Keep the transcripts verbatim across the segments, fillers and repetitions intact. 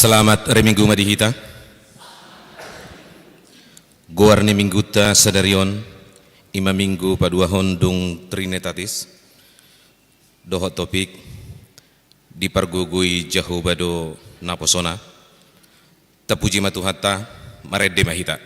Selamat ari Minggu ma di hita. Goar ni Mingguta sadari on, i ma Minggu paduahon dung Trinitatis, dohot topik, Dipargogoi Jahowa do naposona. Tapuji ma Tuhanta, marende ma hita.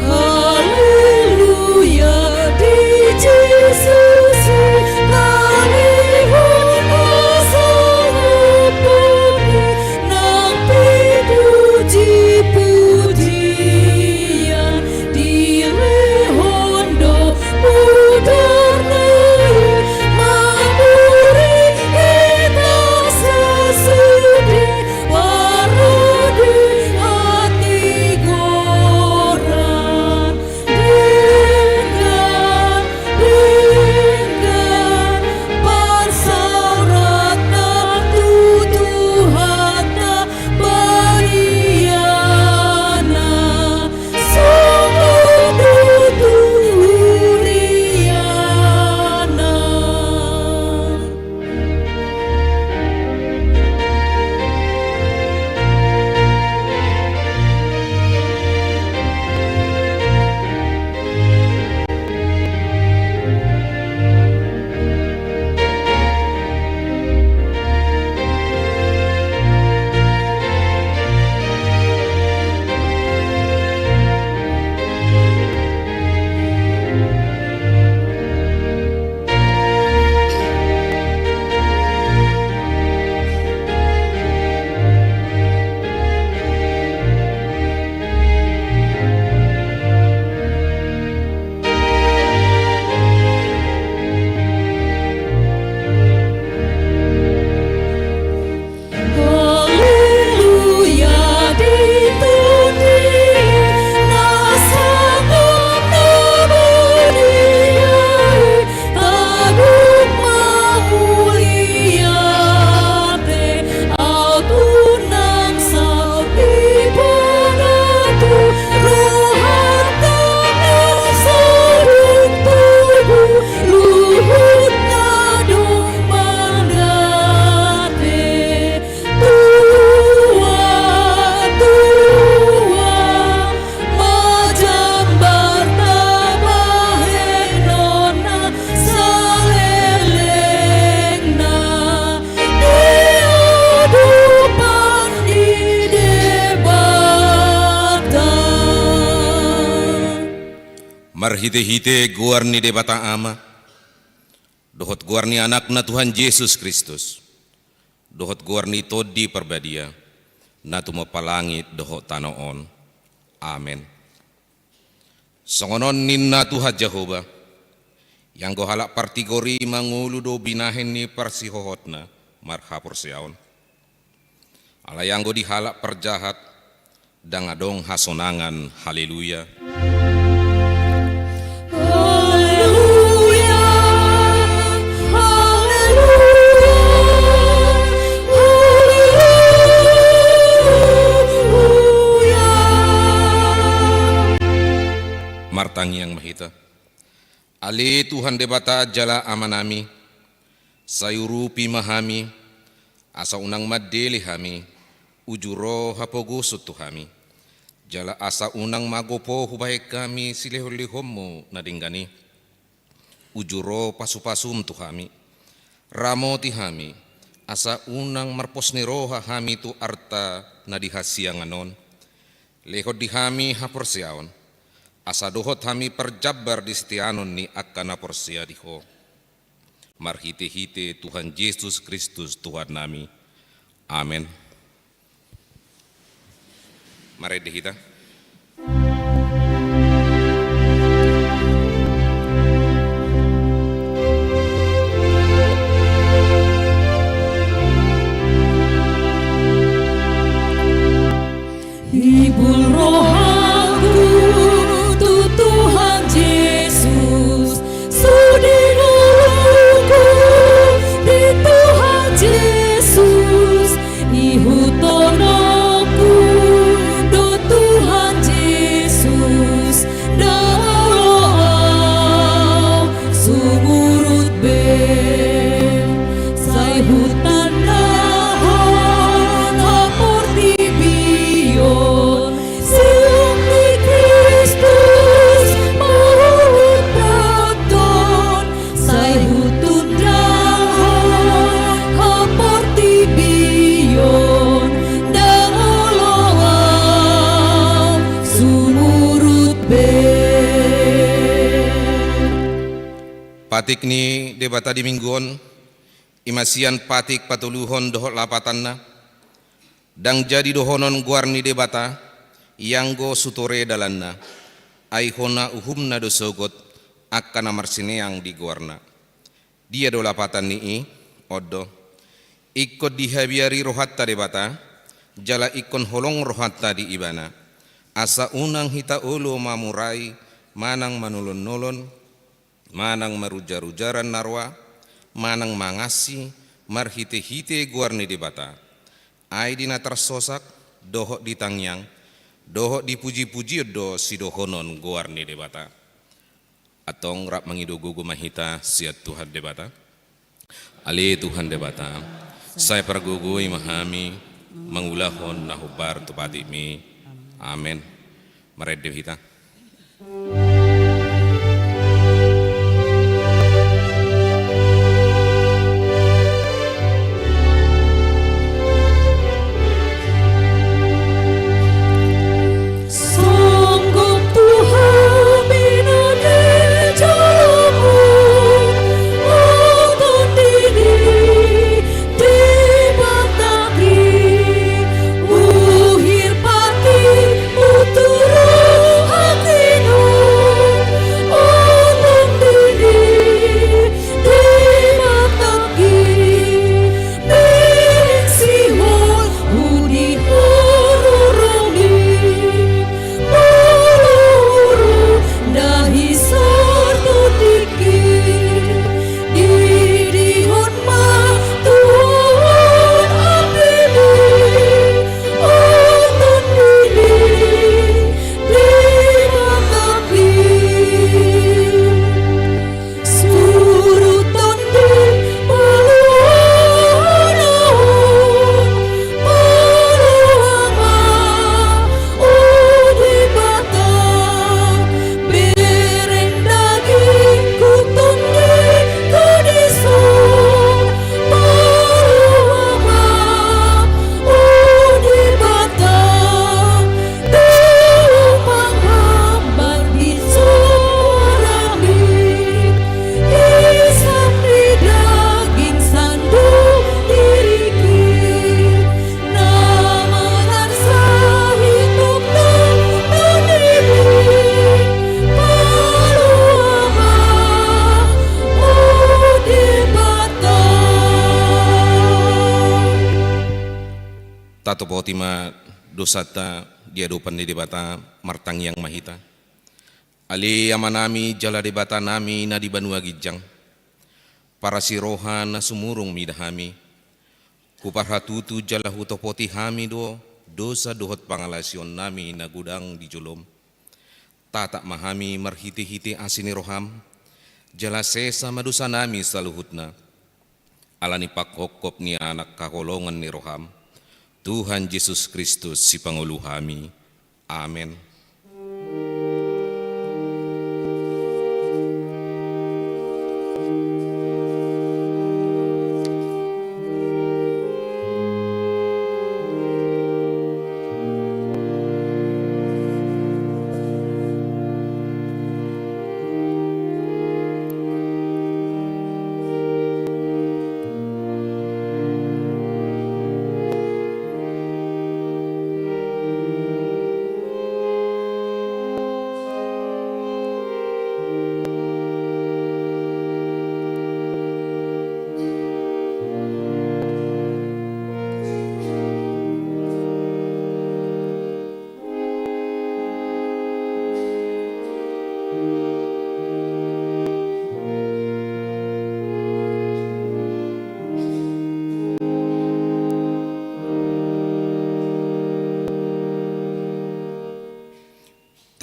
Haleluya, di Jesus i talihon na sangap i, nang pipuji-pujian dilehon do mudar na i, mamuri hita sasude. Parade hati goran, denggan, denggan, parsauratan tu Tuhanta baliana, songon tutu huriana. Haleluya, di Tuhan i na sangap na badia i, tadok ma mauliate, aut unang saut dipangatur, rohanta na so dung tubu, luhutna do mandate. Tua, tua ma jambar tabahenonna salelengna di adopan ni Debata. Marhitehite goar ni Debata Ama, dohot goar ni Anakna Tuhan Jesus Kristus, dohot goar ni Tondi Parbadia, na tumompa langit dohot tano on. Amen. Songon on ninna Tuhan Jahowa: Ianggo halak partigor i mangolu do binahen ni parsihohotna marhaporseaon. Alai anggo di halak parjahat, ndang adong hasonangan. Haleluya. Haleluya, haleluya, haleluya. Martangiang ma hita. Ale Tuhan Debata jala Amanami, sai urupi ma hami, asa unang mandele hami, uju ro hapogoson tu hami. Jala asa unang magopo hubahen hami silehonlehonmu na denggan i, uju ro pasupasum tu hami. Ramoti hami, asa unang marpos ni roha hami tu arta na di hasiangan on. Lehon di hami haporseaon, asa dohot hami parjambar di siteanon ni angka na porsea di Ho. Marhitehite Tuhan Jesus Kristus Tuhannami. Amen. Marende hita. Ibul rohaku tu Tuhan Jesus, sude ngoluku di Tuhan Jesus, ihuthononku do Tuhan Jesus, ndang olo au sumurut be. Sai hutandahon haportibion, sian Kristus mauhutandahon, sai hutandahon haportibion, ndang olo au sumurut be. Patik ni Debata di Minggu on, i ma sian Patik patoluhon dohot lapatanna. Ndang jadi dohonon goar ni Debata, ianggo sutore dalanna, ai hona uhumna do sogot angka na marsineang di goarna. Dia do lapatan ni i? On do: Ingkon dihabiari rohanta Debata, jala ingkon holong rohanta di Ibana, asa unang hita olo mamurai, manang manolonnolon, manang marujarujaran na roa, manang mangansi marhitehite goar ni Debata. Ai di na tarsosak, dohot di tangiang, dohot di pujipujion do sidohonon goar ni Debata. Antong rap mangido gogo ma hita sian Tuhan Debata. Ale Tuhan Debata, sai pargogoi ma hami mangulahon na hombar tu patikmi. Amen. Marende hita. Songgop tu hami na di jolomu, o Tondi ni Debata i, uhir patikmu tu rohangku, o Tondi ni Debata i, bereng sihol hu di horongmi, molo hurang dahi sardodiki, didihon ma tu ho on ampemi, o Tondi ni Debata i. Suruton di paluahon ahu, paluah ma, o Debata, bereng dagingku, tondingku dison, paluah ma, o Debata, Tau manghambar di sorami, isap ni daging sandung diriki, na mangarsahi tongtong tondimi, paluah ma, o Debata. Tatopoti ma dosanta di adopan ni Debata, martangiang ma hita. Ale Amanami jala Debatanami na di banua ginjang, parasi roha na sumurung mida hami, huparhatutu jala hutopoti hami do dosa dohot pangalaosionnami na godang di jolom. Tatap ma hami marhitehite asi ni roham, jala sesa ma dosanami saluhutna. Ala ni panghophop ni Anak haholongan ni roham, Tuhan Jesus Kristus Sipangolu hami. Amen.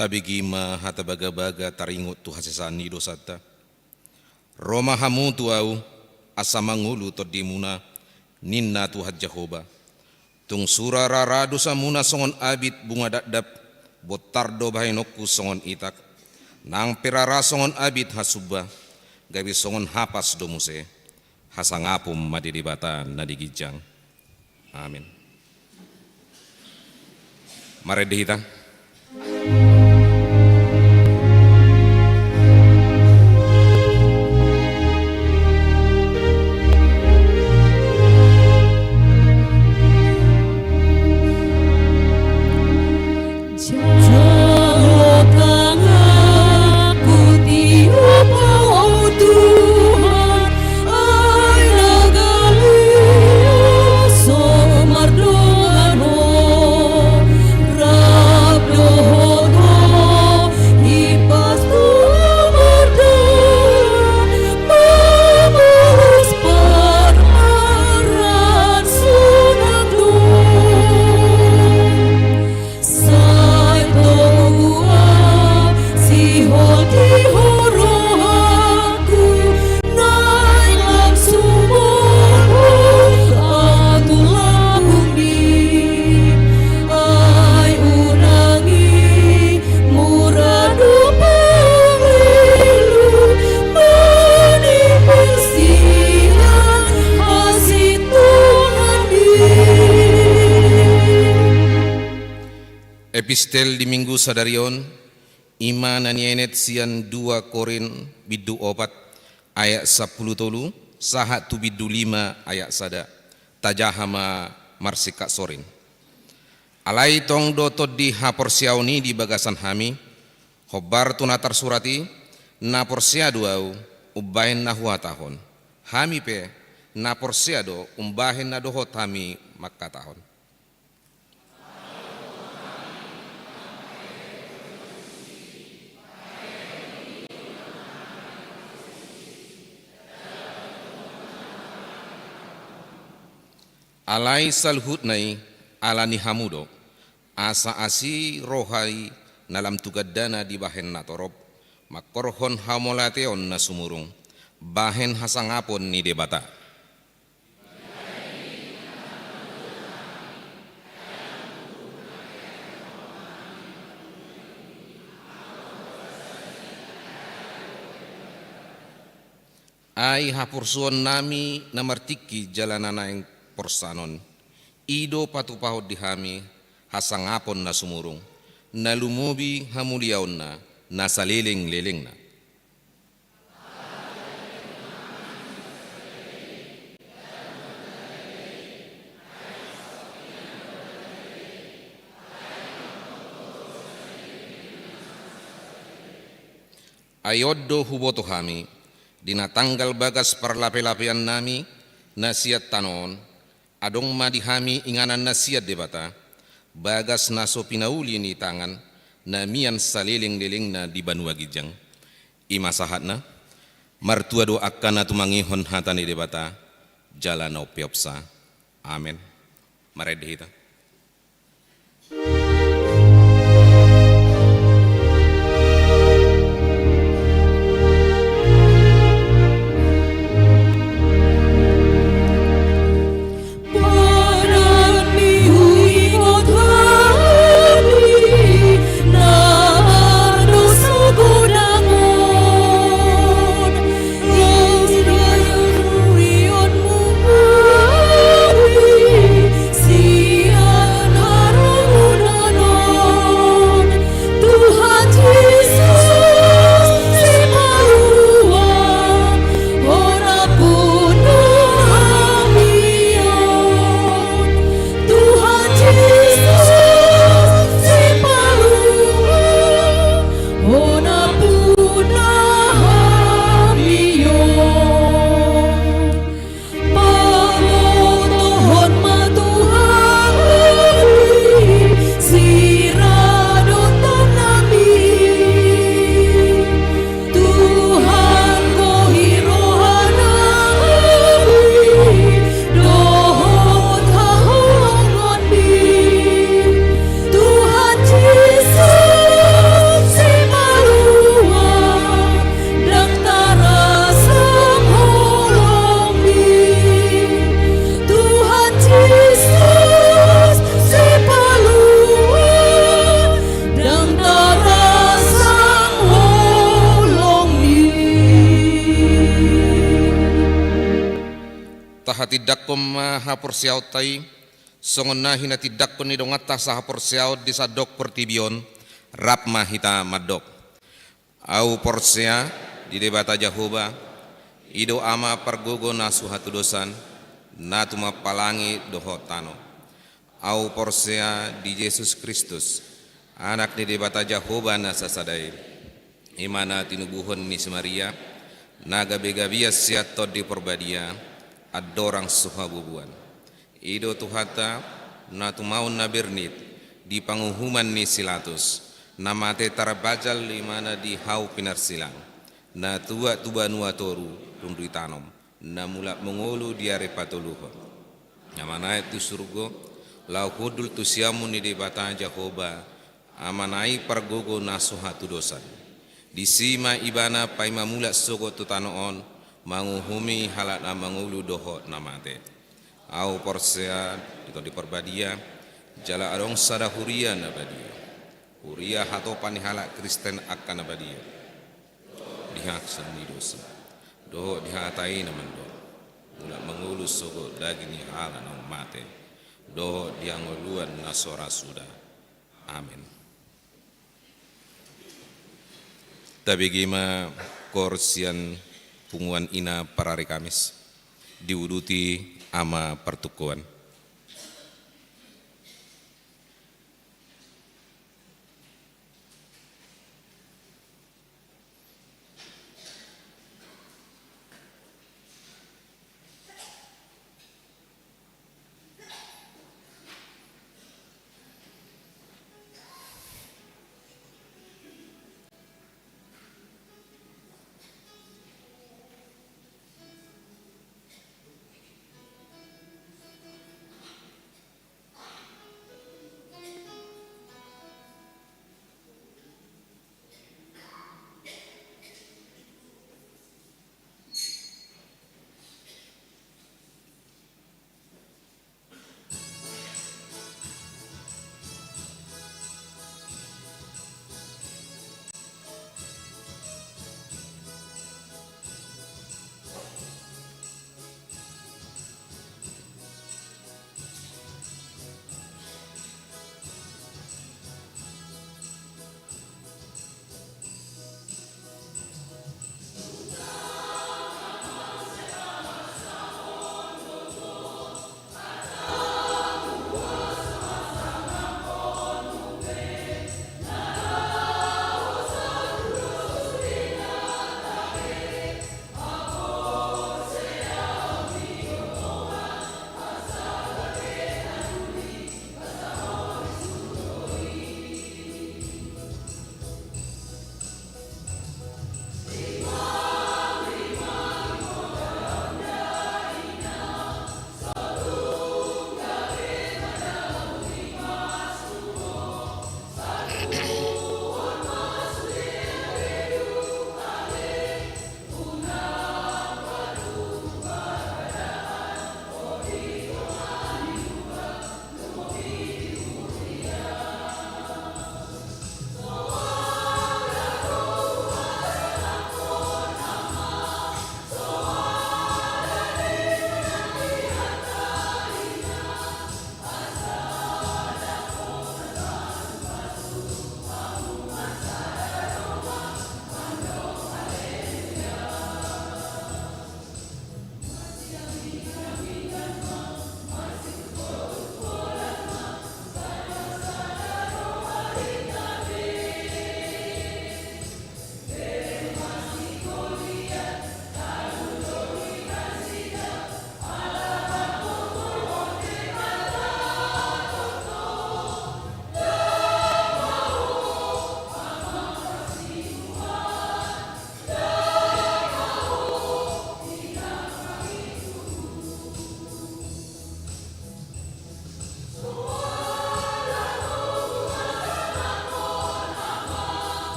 Tabege ma hata bagabaga taringot tu hasesaan ni dosanta. Ro ma hamu tu Ahu, asa mangolu tondimuna, ninna Tuhan Jahowa. Tung sura rara dosamuna songon abit bunga dakdak, bontar do bahenonku songon itak. Nang pe rara songon abit hasumba, gabe songon hapas do muse. Hasangapon ma di Debata na di ginjang. Amen. Marende hita. Jalo tanganku tiop Ho Tuhan, ai na galio so mardongan Ho, rap dohot Ho, hipas tu mardongan, mamolus parmaran sunat do. Sai tong ua sihol di Ho rohangku, naeng langsung molo ahu tu lambungmi. Ai unang i mura dope lilu, manipil sian hasintonganmi. Epistel di Minggu sadari on, i ma na nienet sian dua Korint bindu opat ayat sampulu tolu sahat tu bindu lima ayat sada. Tajaha ma marsingkat sorin. Alai tong do tondi haporseaon i di bagasan hami, hombar tu na tarsurat i, na porsea do ahu, umbahen na huhatahon. Hami pe, na porsea do, umbahen na dohot hami mangkatahon. Alai saluhutna i ala ni hamu do, asa asi roha i na lam tu gandana dibahen na torop, mangkorhon hamauliateon na sumurung, bahen hasangapon ni Debata. Ai haporsuonnami na martingki jala na naeng porsanon, i do patupahon di hami hasangapon na sumurung, na lumobi hamuliaonna na salelenglelengna. Ai on do huboto hami, di na tanggal bagas parlapelapeannami na sian tano on, adong ma di hami inganan na sian Debata, bagas na so pinauli ni tangan, na mian salelenglelengna di banua ginjang. I ma sahatna, martua do angka na tumangihon hata ni Debata, jala na umpeopsa. Amen. Marende hita. Padan ni huingot hami, Tangihon ma haporseaonta i, songon na hinatindanghon ni donganta sahaporseaon di sandok portibi on, rap ma hita mandok. Ahu porsea di Debata Jahowa, i do Ama pargogo na so hatudosan, na tumampalangit dohot tano. Ahu porsea di Jesus Kristus, Anak ni Debata Jahowa na sasada i, i ma na tinubuhon ni si Maria, na gabe gabian sian Tondi Parbadia, andorang so habubuan. I do Tuhanta, na tumaon na bernit di panguhuman ni si Latus, na mate tarbajal, i ma na di hau pinarsilang, na tuat tu banua toru dung ditanom, na mulak mangolu di ari patoluhon, na manaek tu surgo, laho hundul tu siamun ni Debata Jahowa, Amana i pargogo na so hatudosan. Disi ma Ibana paima mulak sogot tu tano on, manguhumi halak na mangolu dohot na mate. Ahu porsea di Tondi Parbadia, jala adong sada huria na badia, huria hatopan ni halak Kristen angka na badia, di hangsan ni dosa, dohot di hata i na mandok, mulak mangolu sogot daging ni halak naung mate, dohot di hangoluan na so ra suda. Amen. Tabege ma koor sian punguan ina parari Kamis, diuduti Ama Partukoan.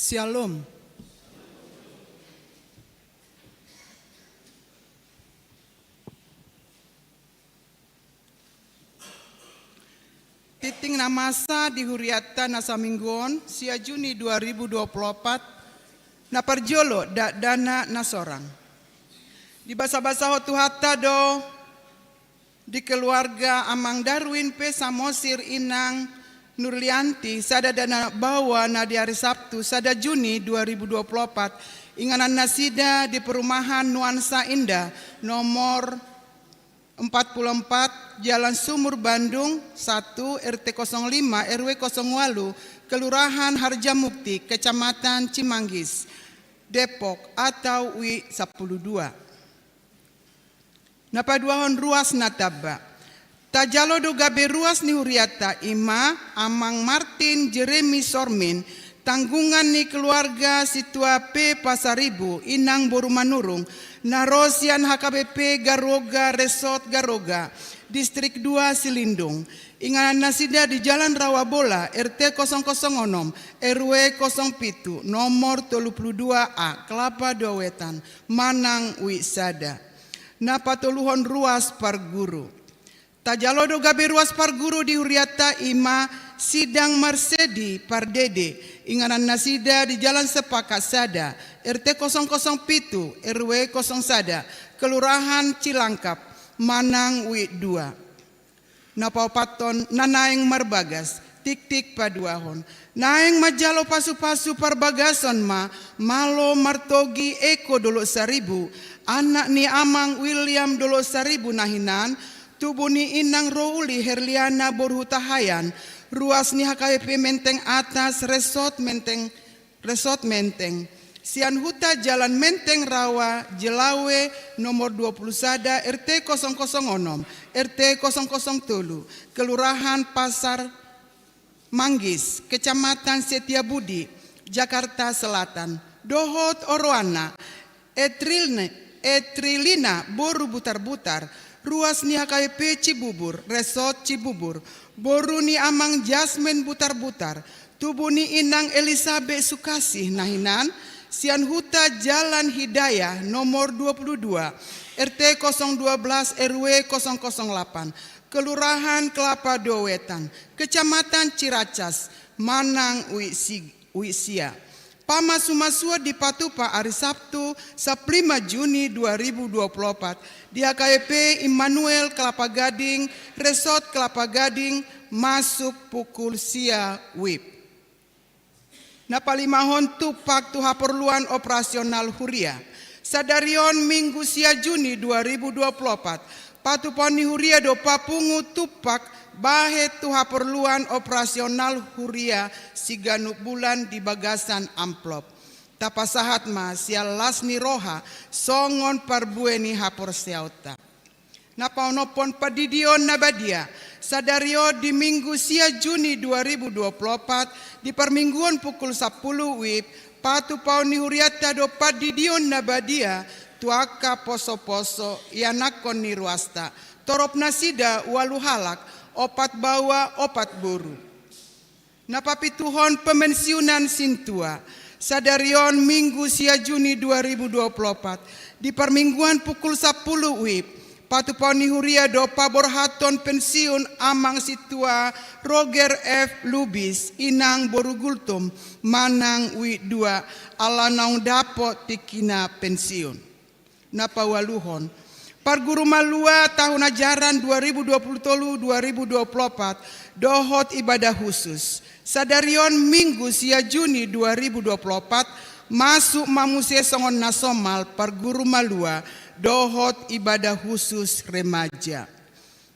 Syalom. Tingting na masa di huriatta na saminggu on, sia Juni dua ribu dua puluh opat, na parjolo dakdanak na sorang. Dibasabasahon Tuhanta do di keluarga Amang Darwin P. Samosir, Inang Nurlianti, sada dakdanak baoa na di ari Sabtu, sada Juni dua ribu dua puluh opat, inganan nasida di perumahan Nuansa Indah, nomor empat puluh empat, Jalan Sumur Bandung, satu, R T kosong lima, R W kosong walu, Kelurahan Harjamukti, Kecamatan Cimanggis, Depok, atau W I sampulu dua. Na paduahon ruas na tamba. Tajalo do gabe ruas ni huriatta, i ma Amang Martin Jeremy Sormin, tanggungan ni keluarga Situa P. Pasaribu, Inang boru Manurung, na ro sian H K B P Garoga, Resort Garoga, Distrik dua Silindung. Inganan nasida di Jalan Rawabola, R T kosong kosong onom, R W kosong pitu, nomor tolu puluh dua A, Kelapa dua Wetan, Manang, W I sada. Na patoluhon ruas parguru. Tajalo do gabe ruas parguru di huriatta, i ma Sidang Marsedi Pardede, inganan nasida di Jalan Sepakat sada, R T kosong kosong pitu, R W kosong sada, Kelurahan Cilangkap, Manang, W I dua. Na paopathon, na naeng marbagas, tingting paduahon. Naeng manjalo pasupasu parbagason ma, malo martogi Eko Dolok Saribu, anak ni Amang William Dolok Saribu na hinan, tubu ni Inang Rouli Herliana boru Hutahaean, ruas ni H K B P Menteng Atas, Resort Menteng, Resort Menteng, sian Huta Jalan Menteng Rawa, Jelawe, nomor dua puluh sada, R T kosong kosong onom, R T kosong kosong tolu, Kelurahan Pasar Manggis, Kecamatan Setiabudi, Jakarta Selatan, dohot oroanna, Etrilne-, Etrilina boru Butarbutar, ruas ni H K B P Cibubur, Resort Cibubur, boru ni Amang Jasmen Butarbutar, tubu ni Inang Elisabet Sukasih na hinan, sian Huta Jalan Hidayah nomor dua puluh dua, R T kosong dua belas, R W kosong kosong delapan, Kelurahan Kelapa dua Wetan, Kecamatan Ciracas, Manang, W I si-, W I sia. Pamasumasuon dipatupa ari Sabtu, sampulu lima Juni dua ribu dua puluh opat, di H K B P Immanuel Kelapa Gading, Resort Kelapa Gading, masuk pukul sia W I B. Na palimahon, tumpak tu haporluan operasional huria. Sadari on Minggu sia Juni dua ribu dua puluh opat, patupaon ni huria do papungu tumpak bahen tu haporluan operasional huria siganup bulan di bagasan amplop. Tapasahat ma sian las ni roha songon parbue ni haporseaonta. Na paonomhon, pandidion na badia. Sadari on di Minggu sia Juni dua ribu dua puluh opat, di parmingguon pukul sampulu W I B, patupaon ni hurianta do pandidion na badia tu angka posoposo ianakhon ni ruasta. Torop nasida ualu halak, opat baoa, opat boru. Na papituhon, pemensiunan sintua. Sadari on Minggu sia Juni dua ribu dua puluh opat, di parmingguan pukul sampulu W I B, patupaon ni huria do paborhathon pensiun Amang Sintua Roger F Lubis, Inang boru Gultom, Manang, W I B dua, ala naung dapot tingkina pensiun. Na paualuhon, parguru malua tahun ajaran dua ribu dua puluh tolu dua ribu dua puluh opat dohot ibadah khusus. Sadari on Minggu sia Juni dua ribu dua puluh opat, masuk ma muse songon na somal parguru malua dohot ibadah khusus remaja.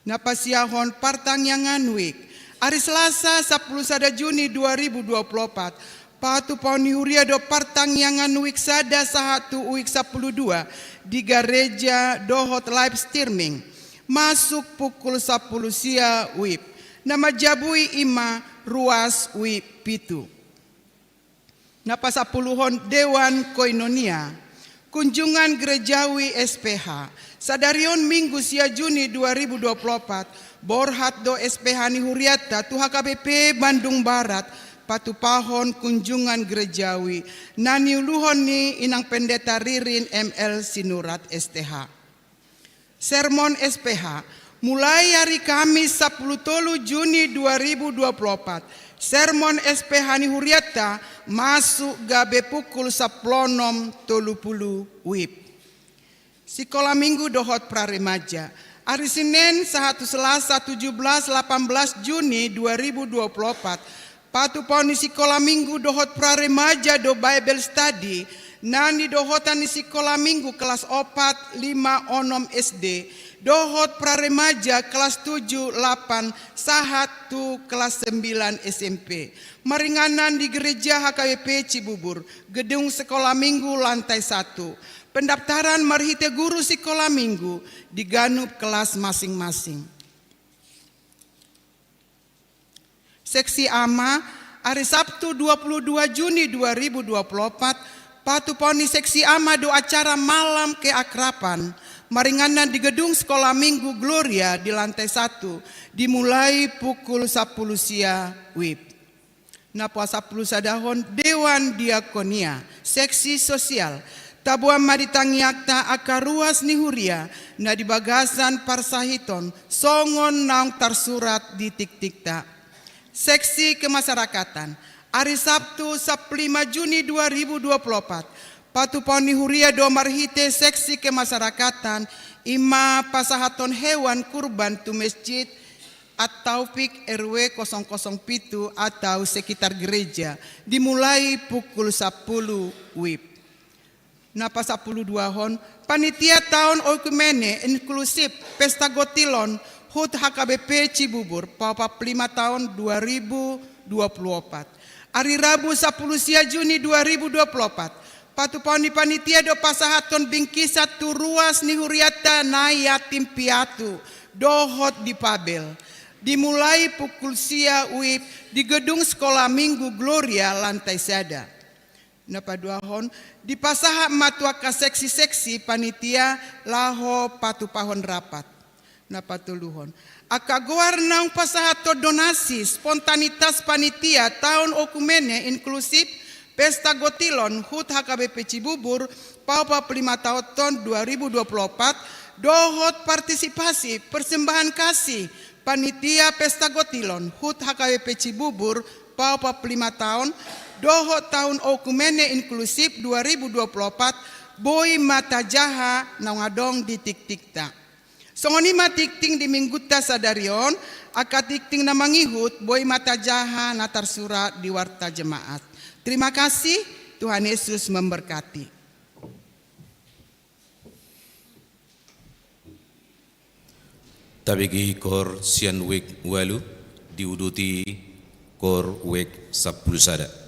Na pasiahon, partangiangan wijk. Ari Selasa sampulu sada Juni dua ribu dua puluh opat, patupaon ni huria do partangiangan wijk sada sahat tu wijk sampulu dua di gareja dohot live streaming. Masuk pukul sampulu sia W I B. Na manjabui i ma ruas W I B pitu. Na pasampuluhon, Dewan Koinonia. Kunjungan Gerejawi S P H. Sadari on Minggu sia Juni dua ribu dua puluh opat, borhat do S P H ni hurianta tu H K B P Bandung Barat, patupahon kunjungan gerejawi na niuluhon ni Inang Pendeta Ririn M L Sinurat, S T H. Sermon S P H, mulai ari Kamis sampulu tolu Juni dua ribu dua pulu opat. Sermon S P H ni hurianta masuk gabe pukul sampulu onom tolu pulu WIB. Sikola Minggu dohot Praremaja. Ari Senen sahat tu Selasa tujuh belas delapan belas Juni dua ribu dua pulu opat, patupahon ni sikola Minggu dohot Praremaja do Bible Study na nidohotan ni sikola Minggu kelas opat, lima, onom S D dohot Praremaja kelas tujuh, lapan sahat tu kelas sembilan S M P. Maringanan di Gereja H K B P Cibubur, gedung Sekolah Minggu lantai satu. Pendaftaran marhite guru sikola Minggu di ganup kelas masing-masing. Seksi Ama, ari Sabtu dua puluh dua Juni dua ribu dua puluh opat, patupahon ni Seksi Ama do acara malam keakraban, maringanan di gedung Sekolah Minggu Gloria di lantai satu, dimulai pukul sampulu sia WIB. Na pasampulu sadahon, Dewan Diakonia, Seksi Sosial, taboan ma di tangiangta angka ruas ni huria na di bagasan parsahiton songon naung tarsurat di tiktikta. Seksi Kemasyarakatan, ari Sabtu sampulu lima Juni dua ribu dua puluh opat, patupahon ni huria do marhite Seksi Kemasyarakatan, i ma pasahaton hewan kurban tu Mesjid At-Taufik R W kosong kosong pitu atau sekitar gereja, dimulai pukul sampulu WIB. Na pasampulu duahon, panitia taon oikumene inklusif Pesta Gotilon HUT H K B P Cibubur, paopat pulu lima taon dua ribu dua puluh opat. Ari Rabu sampulu sia Juni dua ribu dua puluh opat, patupahon ni panitia do pasahathon bingkisan tu ruas ni hurianta na yatim piatu dohot difabel. Dimulai pukul sia WIB di gedung Sekolah Minggu Gloria lantai sada. Na paduahon, dipasahat ma tu angka seksi-seksi panitia laho patupahon rapat. Na patoluhon, angka goar naung pasahathon donasi spontanitas panitia taon oikumene inklusif Pesta Gotilon HUT H K B P Cibubur, paopat pulu lima taon dua ribu dua puluh opat, dohot partisipasi persembahan kasih panitia Pesta Gotilon HUT H K B P Cibubur, paopat pulu lima taon, dohot taon oikumene inklusif dua ribu dua puluh opat, boi ma tajaha naung adong di tiktikta. Songon i ma tingting di minggunta sadari on, angka tingting na mangihut boi ma tajaha na tarsurat di Warta Jemaat. Terima kasih, Tuhan Yesus memberkati. Tabege koor sian wijk ualu, diuduti koor wijk sampulu sada.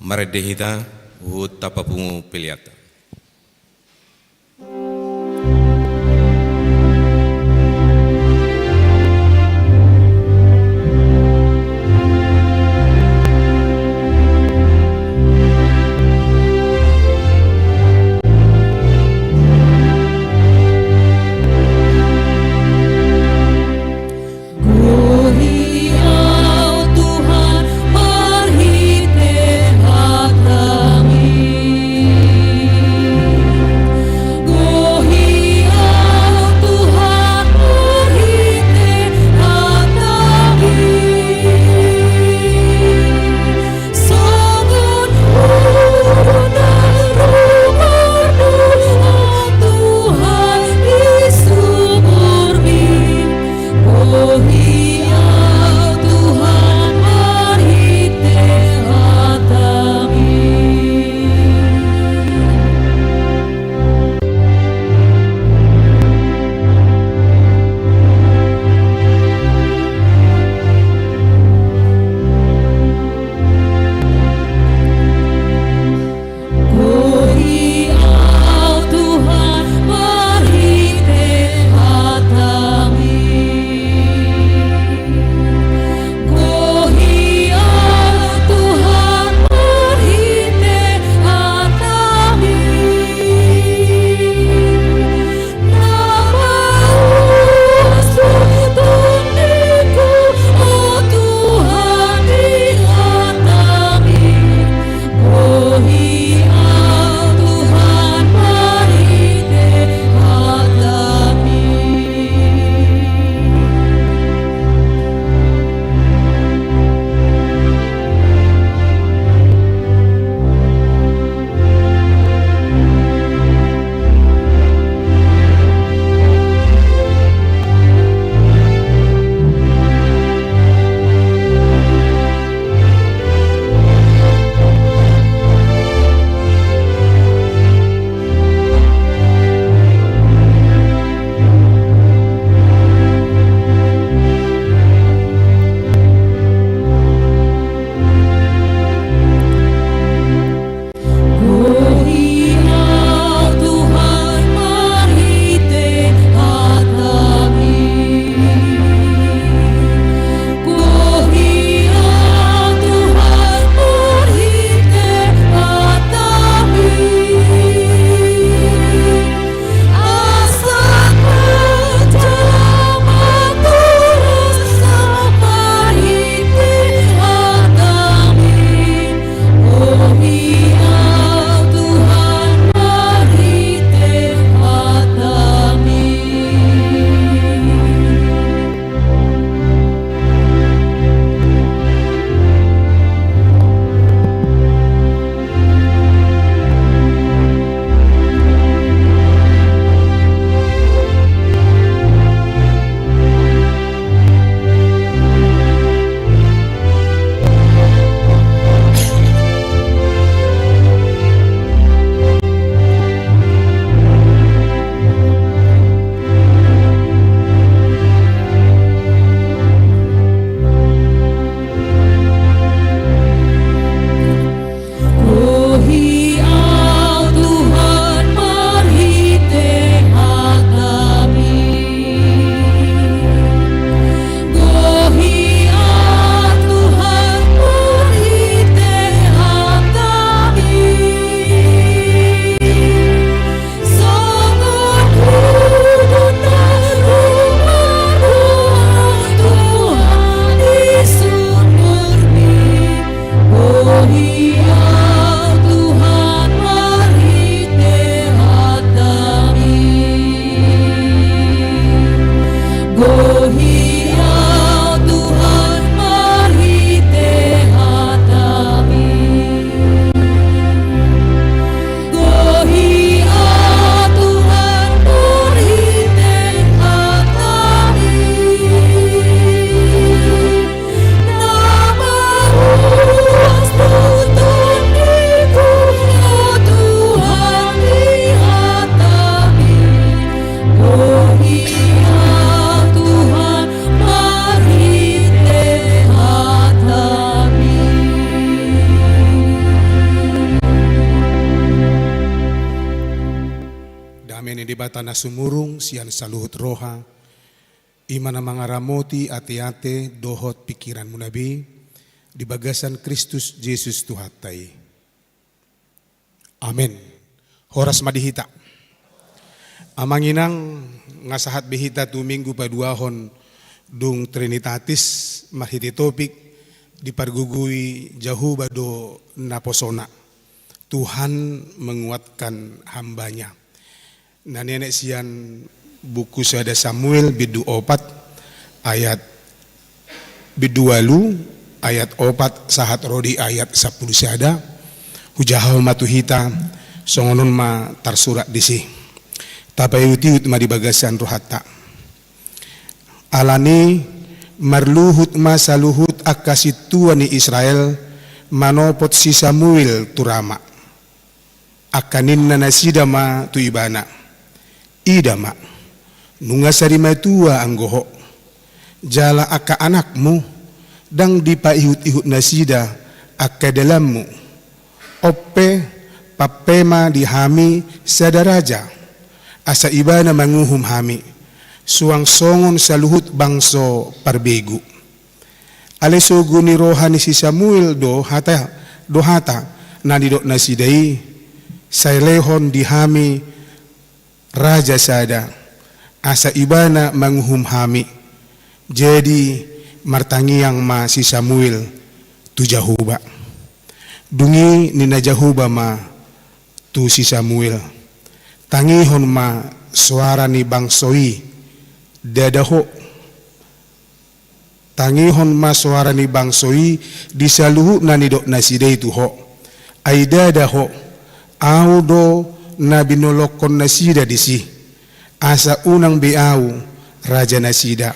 Marende hita, huhut tapapungu peleanta. Debata na sumurung sian saluhut roha, i ma na mangaramoti ateate dohot pingkiranmuna be, di bagasan Kristus Jesus Tuhanta i. Amen. Horas ma di hita. Amang inang, nga sahat be hita tu Minggu paduahon dung Trinitatis marhite topik, dipargogoi Jahowa do naposona. Tuhan menguatkan hamba-Nya. Na ninenet sian buku sada Samuel bindu opat ayat bindu ualu, ayat opat sahat ro di ayat sampulu sada. Hujahahon ma tu hita, songon on ma tarsurat disi. Tapaihutihut ma di bagasan rohanta. Alani marluhut ma saluhut angka sintua ni Israel manopot si Samuel tu Rama. Angka ninna nasida ma tu ibana, "Ida ma, nunga sari matua anggo ho, jala angka anakmu, ndang dipaihutihut nasida angka dalanmu. On pe, pampe ma di hami sada raja, asa ibana manguhum hami, suang songon saluhut bangso parbegu." Alai sogo ni roha ni si Samuel do hata, do hata na nidok nasida i, "Sai lehon di hami raja sada, asa ibana manguhum hami." Jadi martangiang ma si Samuel tu Jahowa. Dung i ninna Jahowa ma tu si Samuel, "Tangihon ma soara ni bangso i, ndada ho. Tangihon ma soara ni bangso i di saluhut na nidok nasida i tu ho. Ai ndada ho, Ahu do na binolongkon nasida disi, asa unang be Ahu raja nasida.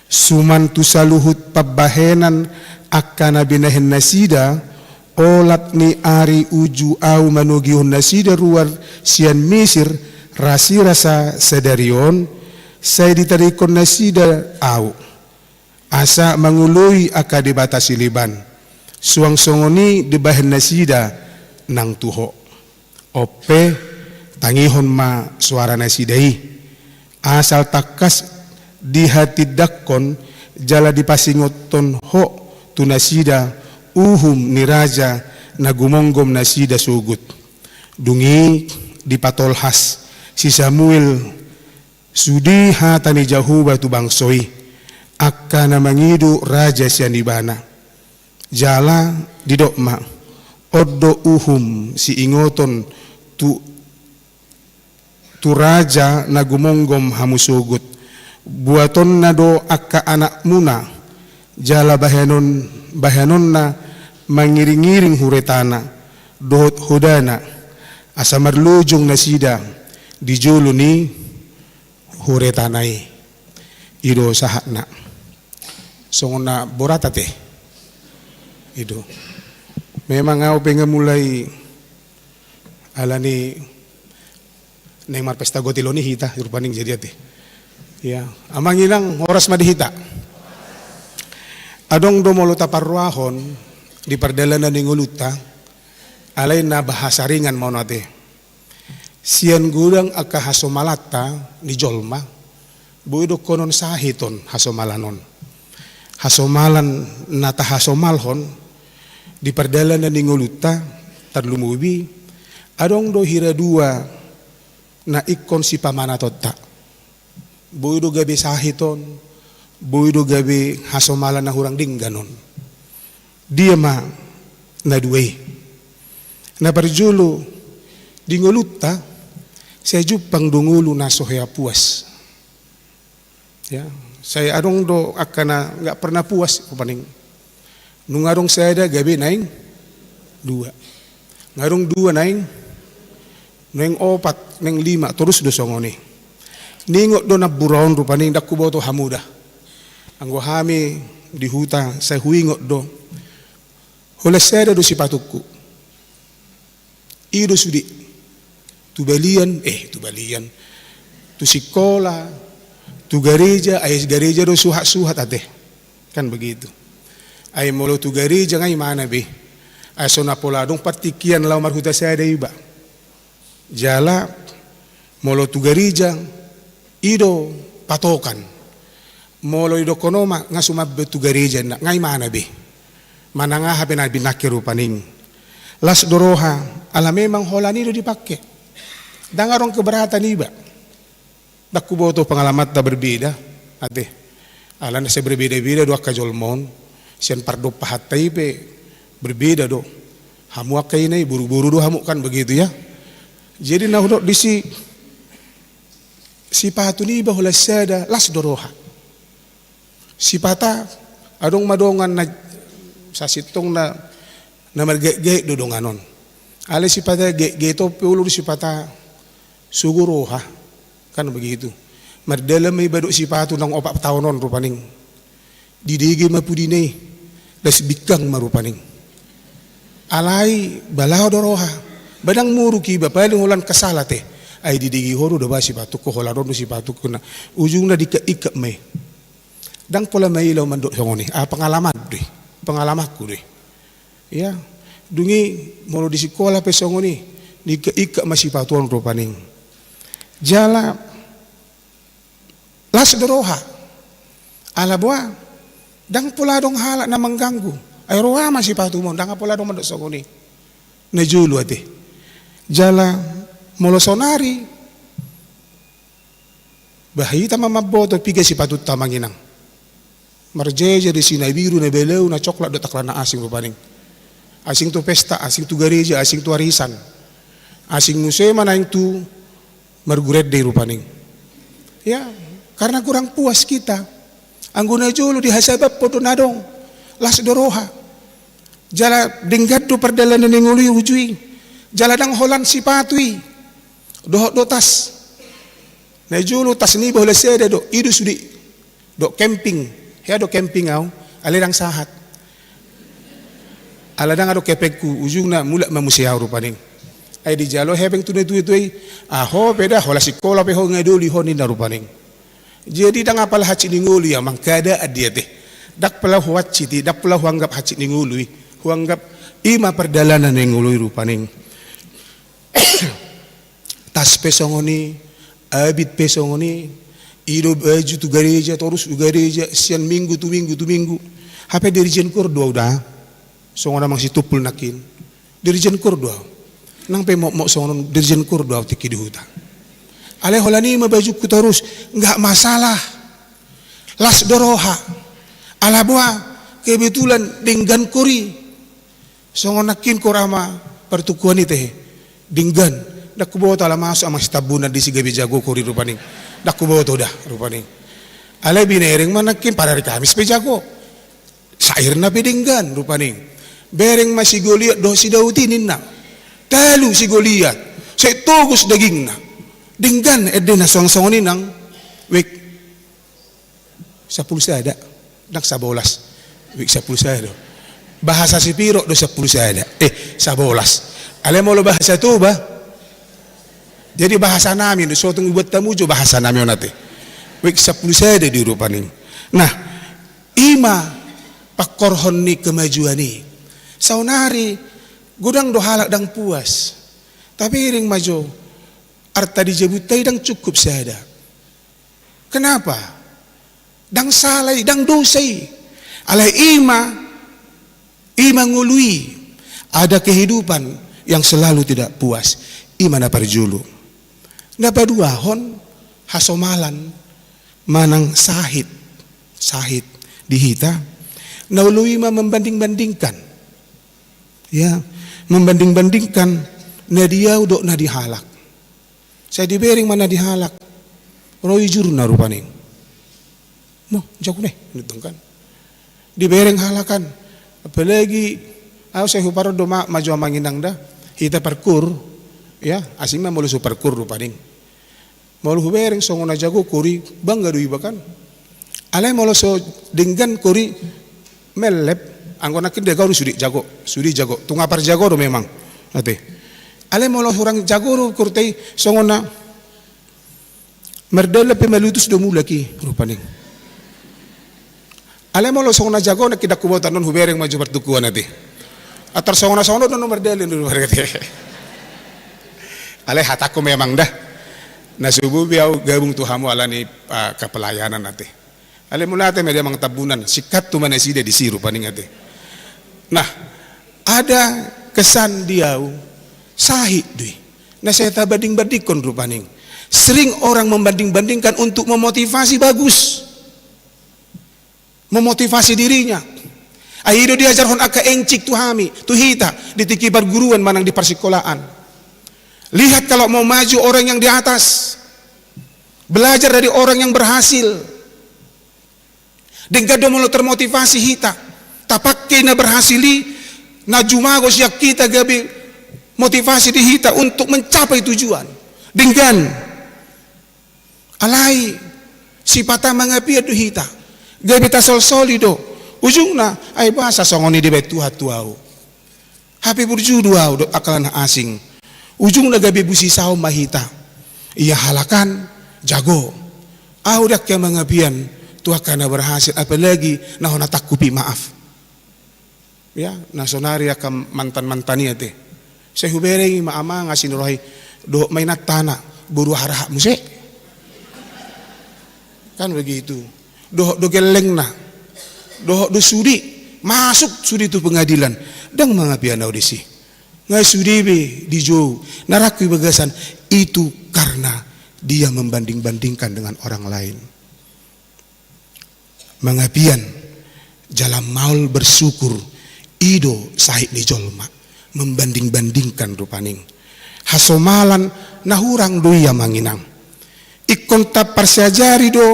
Suman tu saluhut pambahenan angka na binahen nasida, olat ni ari uju Ahu manogihon nasida ruar sian Misir, rasirasa sadari on, sai ditadingkon nasida Ahu, asa mangoloi angka debata sileban, suang songon i dibahen nasida nang tu ho. On pe, tangihon ma soara nasida i, asal tangkas dihatindangkon jala dipasingothon ho tu nasida uhum ni raja na gumomgom nasida sogot." Dung i dipatolhas si Samuel sude hata ni Jahowa tu bangso i, angka na mangido raja sian ibana. Jala didok ma, "On do uhum siingoton tu, tu raja na gumomgom hamu sogot. Buatonna do angka anakmuna, jala bahenon, bahenonna mangiringiring huretana dohot hodana, asa marlojong nasida di jolo ni huretana i." I do sahatna. Songon na borat ate. I do. Memang ahu pe nga mulai alani naeng marpesta gotilon i hita, rupani jadi ate. Ya, amang inang, horas ma di hita. Adong do molo taparrohahon di pardalanan ni ngolunta, alai na bahasa ringan ma on ate. Sian godang angka hasomalanta ni jolma, boi dohonon sahit on hasomalan on. Hasomalan na tahasomalhon di pardalanan ni ngolunta, tarlumobi adong do hira dua na ingkon sipamanatonta. Boi do gabe sahit on, boi do gabe hasomalan na hurang denggan on. Dia ma na dua i? Na parjolo, di ngolunta, sai jumpang do ngolu na so hea puas. Ya, sai adong do angka na nggak pernah puas, rupani. Nunga adong sada gabe naeng dua. Nunga adong dua naeng, naeng opat, naeng lima, torus do songon i. Niingot do nampuna on rupani, ndang huboto hamu da. Anggo hami di huta, sai huingot do. Holan sada do sipatungku. I do sude. Tu balian, eh, tu balian. Tu sikola, tu gareja, ai gareja do suhatsuhat ate. Kan begitu. Ai molo tu gareja nga imana be. Ai so na pola adong partingkian laho marhuta sada iba. Jala Molo tu gareja, i do patokan. Molo didokkon on ma nga sumamba tu gareja, nga imana be. Manang aha pe na binangke rupani. Las do roha, ala memang holan i do dipangke. Ndang adong keberatan iba. Ndang huboto pengalamanta berbeda, ate. Alana sai berbeda-beda do angka jolma on, sian pardompaanta i pe berbeda do. Hamu angka ina i, boru-boru do hamu kan begitu ya. Jadi na hudok disi, sipatu niba holan sada, las do roha. Sipata, adong ma dongan na sasintongna, na margaitgait do dongan on. Alai sipata gaitgait on pe olo do sipata sogo roha. Kan begitu. Mardalan ma iba dohot sipatu naung opat taon on rupaning. Didege ma pudina i. Las bingkang ma rupaning. Alai ba laho do roha. Ba ndang muruk iba, paling holan kesal ate. Ai didege ho do da ba sipatuku, holan on do sipatuku na. Ujungna diingkap-ingkap ma i. Ndang pola maila au mandok songon i. Ah, pengalaman do i. Pengalamanku do i. Ya, dung i molo di sikola pe songon i, diingkap-ingkap ma sipatu on rupaning. Jala las do roha. Ala boha, ndang pola adong halak na mangganggu. Ai roha ma sipatumu on, ndang pola adong mandok songon i. Na jolo ate. Jala molo saonari, ba hita ma mamboto piga sipatunta amang inang. Marjae-jae disi na biru, na balau, na coklat dohot angka na asing rupaning. Asing tu pesta, asing tu gareja, asing tu arisan. Asing muse ma naeng tu margurende rupaning. Ya, karena kurang puas kita. Anggo na jolo dihasabamhon do na adong. Las do roha. Jala denggan do pardalanan ni ngolu i uju i. Jala ndang holan sipatu i. Dohot do tas. Na jolo tas niba holan sada do, i do sude. Dohot kemping. Hea do kemping au, alai ndang sahat. Ala ndang adong hepengku, ujungna mulak ma muse au rupaning. Ai dijalo hepeng tu na tua-tua i, ah, ho pe da, holan sikola pe ho nga doli ho ninna rupaning. Jadi ndang apala hansit ni ngolu i amang, keadaan do i ate. Ndang pola huhansit i, ndang pola huanggap hansit ni ngolu i. Huanggap i ma pardalanan ni ngolu i rupaning. Tas pe songon i, abit pe songon i, i do baju tu gareja, torus tu gareja, sian minggu tu minggu tu minggu. Hape dirjen kor do au da, songon amang Sitompul nangkin. Dirjen kor do au. Nang pe mokmok songon on dirjen kor do au tingki di huta. Alai holan i ma bajungku torus, nggak masalah. Las do roha. Ala boha, kebetulan denggan kor i. Songon nangkin kor ama partukuan i tehe. Denggan. Ndang huboto ala masuk amang Sitambunan disi gabe jago kor i rupaning. Ndang huboto da rupaning. Alai binereng ma nangkin parari Kamis pe jago. Sairna pe denggan rupaning. Bereng ma si Goliat dohot si Daud i ninna. Talu si Goliat. Sai togos dagingna. Denggan endena songon-songon i nang. Wek. Sampulu sada. Ndang sabolas. Wek sampulu sada do. Bahasa Sipiro do sampulu sada. Eh, sabolas. Alai molo bahasa Toba. Jadi bahasa nami do, so tung dibuat hamu jo bahasa nami on ate. Wek sampulu sada do rupaning. Nah, i ma pangkorhon ni kemajuan i. Saonari godang do halak ndang puas. Tapiring ma jo, arta di jabunta i ndang cukup sada. Kenapa? Ndang sala i, ndang dosa i. Alai i ma, i ma ngolu i. Ada kehidupan yang selalu tidak puas. I ma na parjolo. Na paduahon, hasomalan manang sahit, sahit di hita. Na olo i ma membanding-bandingkan. Ya, membanding-bandangkan na di au dohot na di halak. Sai dibereng ma na di halak. Ro ijurna rupaning. Mo, jago ne, nuntung kan. Dibereng halak kan. Apalagi, au sai huparondot ma, ma jo amang inang da. Hita parkur, ya, asing ma molo so parkur rupaning. Molo hubereng songon na jago kor i, bangga do iba kan. Alai molo so denggan kor i, mellep, anggo nangkin denggan kor i sude jago, sude jago, tung parjago do memang. Ate. Alai molo hurang jago do kor i, songon na mardalan pe malutus do mulak i, rupaning. Alai molo songon na jago nangkin, ndang huboto, annon hubereng ma jo partukuan ate. Atar songon na songon on do na mardalan do, rupaning ate. Alai hatangku memang da. Na so boi be au gabung tu hamu ala ni, ah, kapelayanan ate. Alai mauliate ma di amang Tambunan, singkat tu ma nasida disi rupani ate. Nah, ada kesan di au, sahit do i. Na sai tabanding-bandingkon rupani. Sering orang membanding-bandingkan untuk memotivasi, bagus. Memotivasi dirinya. Ai i do diajarhon angka encik tu hami, tu hita, di tingki parguruan manang di parsikolaan. Lihat kalau mau maju orang yang di atas. Belajar dari orang yang berhasil. Denggan do molo termotivasi hita. Tapangke na berhasil i, na jumago sian hita gabe motivasi di hita untuk mencapai tujuan. Denggan. Alai, sipata mangapian do hita. Gabe tasolsoli do. Ujungna, ai boasa songon i dibaen Tuhan tu au. Hape burju do au dohot angka na asing. Ujungna gabe busisaon ma hita. Ia halak an, jago. Au dang hea mangapian tu angka na berhasil, apalagi na hona tangkupi, maaf. Ya, na sonari angka mantan-mantan i ate. Sai hubereng i ma amang asi ni roha i, dohot ma inanta na, boru aha rahat muse. Kan begitu. Dohot do gellengna. Dohot do sudi, masuk sudi tu pengadilan. Dang mangapian au disi. Nga sude be dijou, na rangku i bagasan, itu karena dia membanding-bandingkan dengan orang lain. Mangapian, jala maol bersyukur, i do sahit ni jolma, membanding-bandingkan rupani. Hasomalan na hurang do i amang inang. Ingkon taparsiajari do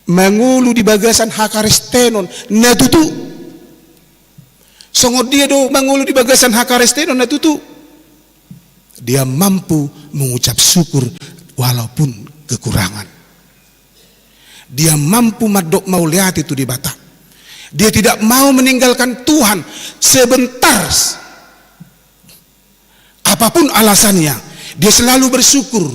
mangolu di bagasan hakaristenon na tutu. Songon dia do mangolu di bagasan hakaristenon na tutu? Dia mampu mengucap syukur walaupun kekurangan. Dia mampu mandok mauliate tu Debata. Dia tidak mau meninggalkan Tuhan sebentar. Apapun alasannya, dia selalu bersyukur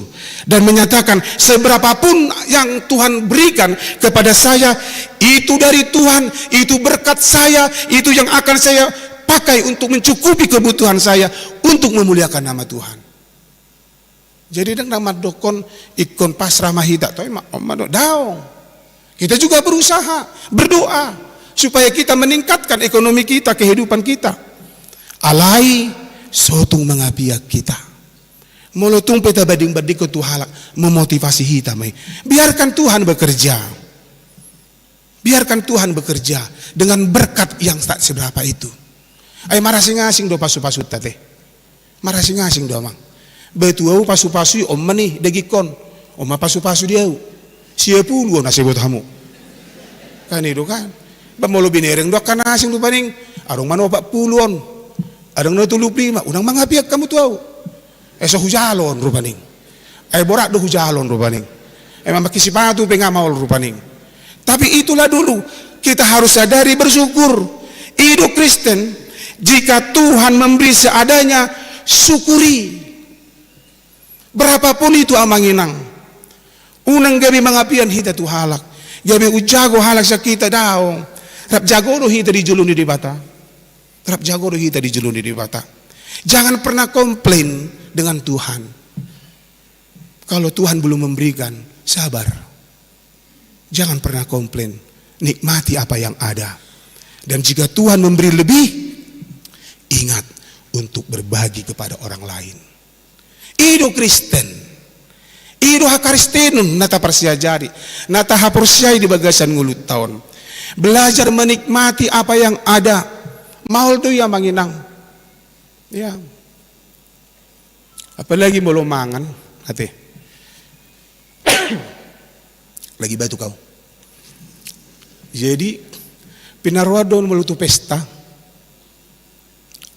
dan menyatakan, "Seberapapun yang Tuhan berikan kepada saya, itu dari Tuhan, itu berkat saya, itu yang akan saya pakai untuk mencukupi kebutuhan saya, untuk memuliakan nama Tuhan." Jadi, dang na mandokkon ingkon pasrah ma hita, toi ma, on ma do, daong. Kita juga berusaha, berdoa, supaya kita meningkatkan ekonomi kita, kehidupan kita. Alai, so tung mangapian hita. Molo tung pe tabanding-bandingkon tu halak, memotivasi hita ma i. Biarkan Tuhan bekerja. Biarkan Tuhan bekerja dengan berkat yang tak seberapa itu. Ai marasing-asing do pasu-pasunta ate. Marasing-asing do amang. Ba tu au pasu-pasu i on ma ni dagingkon. On ma pasu-pasu di au. Sia pulu on asa iboto hamu. Kan i do kan. Ba molo binereng do angka na asing rupani. Adong ma na opat pulu on. Adong na tolu pulu lima. Unang mangapian hamu tu au. Eh, so hujalo on rupani. Ai borat do hujalo on rupani. Eh, mamake sipatu pe nga maol rupani. Tapi itulah dulu, kita harus sadari bersyukur. I do Kristen, jika Tuhan memberi seadanya, syukuri. Berapapun itu amang inang. Unang gabe mangapian hita tu halak. Gabe umjago halak sian hita, daong. Rap jago do hita di jolo ni Debata. Rap jago do hita di jolo ni Debata. Jangan pernah komplain dengan Tuhan. Kalau Tuhan belum memberikan, sabar. Jangan pernah komplain. Nikmati apa yang ada. Dan jika Tuhan memberi lebih, ingat untuk berbagi kepada orang lain. I do Kristen. I do hakaristenon na taparsiajari, na tahaporseai di bagasan ngolunta on. Belajar menikmati apa yang ada. Maol do i amang inang. Ya. Apalagi molo mangan, ate. Lagi batuk au. Jadi, pinaroan do on molo tu pesta.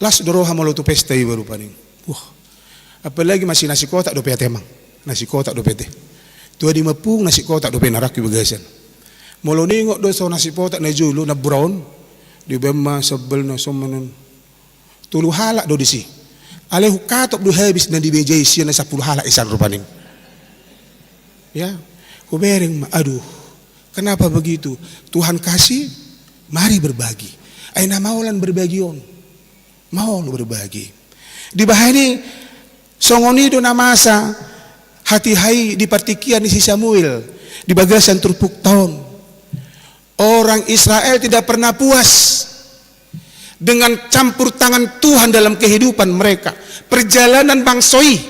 Las do roha molo tu pesta iba rupani. Wah. Apalagi masih nasi kotak dope ate amang. Nasi kotak dope ate. Tua di mapung nasi kotak dope na rangku i bagasan. Molo ningot do so nasi kotak na jolo na bura on. Dibaen ma sambal na somanon. Tolu halak do disi. Alai hukatop do habis na di meja i sian na sampulu halak i san rupani. Ya, hubereng ma, aduh, kenapa begitu? Tuhan kasih, mari berbagi. Ai na maolan berbagi on. Maol berbagi. Dibahen i, songon i do na masa hatiha i di partingkian ni si Samuel di bagasan turpukta on. Orang Israel tidak pernah puas dengan campur tangan Tuhan dalam kehidupan mereka. Perjalanan bangso i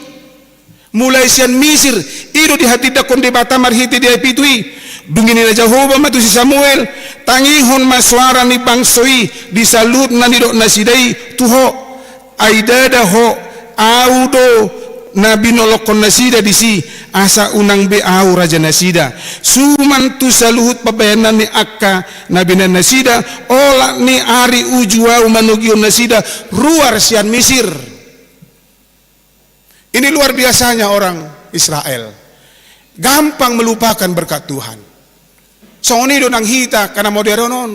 mulai sian Misir, i do dihatindanghon Debata marhite di ayat pitu i. Dung i ninna Jahowa ma tu si Samuel, tangihon ma soara ni bangso i di saluhut na nidok nasida i tu ho. Ai ndada ho, Ahu do na binolongkon nasida disi, asa unang be Ahu raja nasida. Suman tu saluhut pambahenan ni angka na binahen nasida, olat ni ari uju Ahu manogihon nasida ruar sian Misir. Ini luar biasanya orang Israel. Gampang melupakan berkat Tuhan. Songon i do nang hita angka na modern on.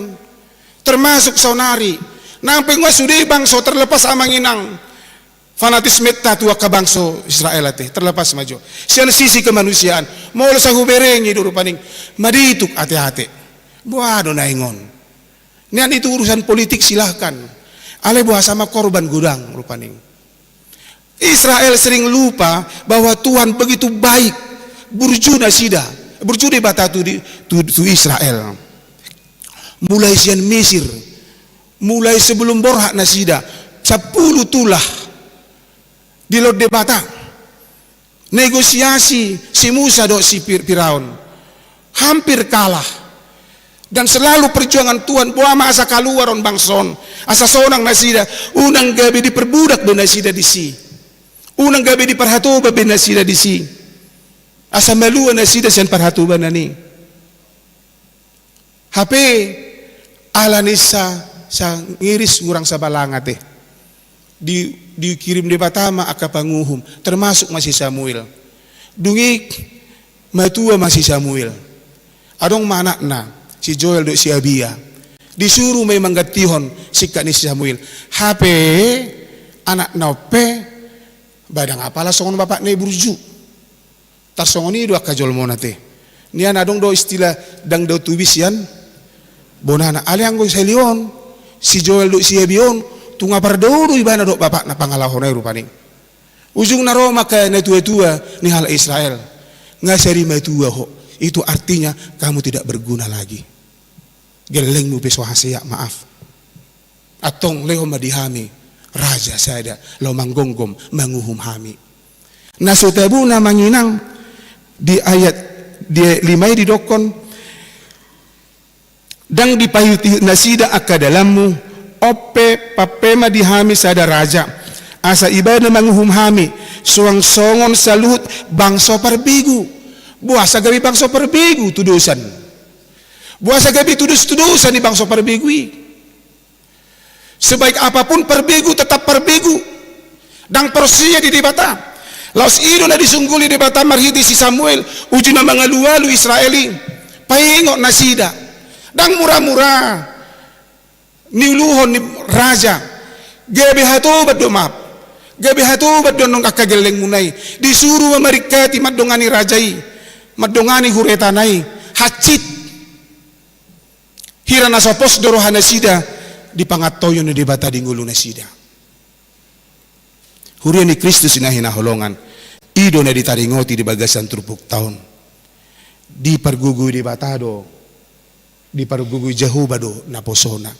Termasuk saonari. Nang pe nga sude bangso, terlepas amang inang, fanatismenta tu angka bangso Israel ate, terlepas ma jo. Sian sisi kemanusiaan, molo sai huberengi do rupani, madituk ate-ate. Boha do naeng on. Nian itu urusan politik, silahkan. Alai boasa ma korban godang rupani. Israel sering lupa bahwa Tuhan begitu baik. Burju nasida, burju Debata tu, di, tu, tu Israel. Mulai sian Misir, mulai sebelum borhat nasida, sampulu tulah dilehon Debata. Negosiasi si Musa dohot si Fir-, Firaun. Hampir kalah. Dan selalu perjuangan Tuhan, boha ma asa kaluar on bangso on. Asa sonang nasida, unang gabe diperbudak be nasida disi. Unang gabe diparhatoba be nasida disi. Asa malua nasida sian parhatobanan i. Hape ala ni sa, sangiris hurang sabalanga te. Di, dikirim Debata ma angka panguhum, termasuk ma si Samuel. Dung i matua ma si Samuel. Adong ma anakna, si Joel dohot si Abia. Disuru ma i manggantihon singkat ni si Samuel. Hape anakna on pe, ba ndang apala songon bapakna i burju. Tarsongon i do angka jolma on ate. Nian adong do istilah ndang dao tubi sian bonana. Alai anggo sahali on, si Joel dohot si Abia on, tung apardao do ibana dohot bapakna pangalahona i rupani. Ujungna ro ma angka natua-tua ni halak Israel. Nga sai matua ho. Itu artinya kamu tidak berguna lagi. Gellengmu pe so hasea, maaf. Antong lehon ma di hami raja sada laho manggomgom, manguhum hami. Na so tabuna amang inang, di ayat, di ayat lima i didokkon, ndang dipaihutihut nasida angka dalanmu, on pe pampe ma di hami sada raja, asa ibana manguhum hami, suang songon saluhut bangso parbegu. Boasa gabe bangso parbegu tudosan? Boasa gabe tudos-tudosan ni bangso parbegu i? Sebaik apapun parbegu, tetap parbegu. Ndang porsea di Debata. Laos i do na disungguli Debata marhite si Samuel, uju na mangalualu Israel i. Paingot nasida. Ndang mura-mura niuluhon ni raja. Gabe hatobat do, maaf. Gabe hatobat do annon angka gellengmuna i. Disuru ma maringkati mandongani raja i. Mandongani huretana i. Hansit. Hira na so pos do roha nasida di pangantoion ni Debata di ngolu nasida. Huria ni Kristus na hinaholongan, i do na ditaringoti di bagasan turpukta on. Dipargogoi Debata do, dipargogoi Jahowa do naposona.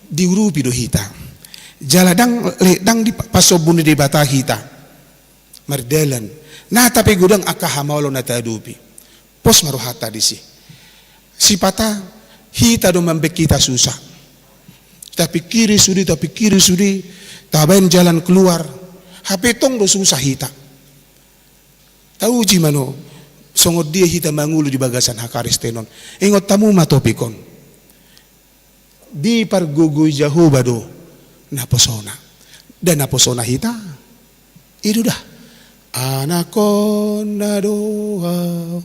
Diurupi do hita. Jala ndang, le-, ndang dipasombu ni Debata hita mardalan. Na, tapi godang angka hamaolon na taadopi. Pos ma rohanta disi. Sipata hita do mambaen hita susah. Tapikiri sude, tapikiri sude, tabaen jalan keluar. Hape tong do susah hita. Tauji ma no, songon dia hita mangolu di bagasan hakaristenon. Ingot hamu ma topik on. Dipargogoi Jahowa do naposona. Nda naposona hita. I do da. Anakkonna do ahu.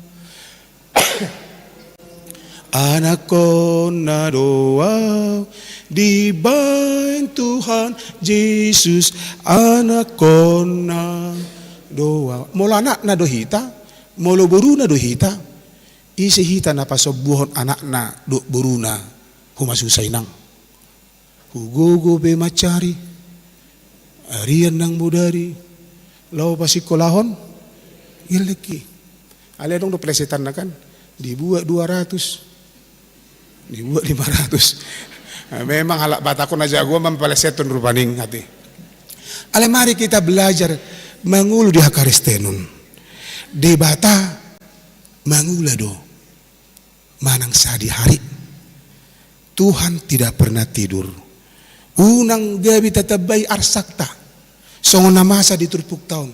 Anakkonna do ahu. Dibaen Tuhan Jesus. Anakkonna do ahu. Molo anakna do hita, molo boruna do hita, ise hita na pasombuhon anakna dohot boruna? Humasusa, inang. Hugogo pe mansari, arian nang bodari, laho pasingkolahon Gellengki. Alai adong do pelesetanna kan. Dibuat dua ratus. Dibuat lima ratus. Nah, memang halak Batak on na jago mampeleseton rupani, ate. Alai mari kita belajar mangolu di hakaristenon. Debata mangula do manang sadihari. Tuhan tidak pernah tidur. Unang gabe tatambai arsakta. Songon na masa di turpukta on.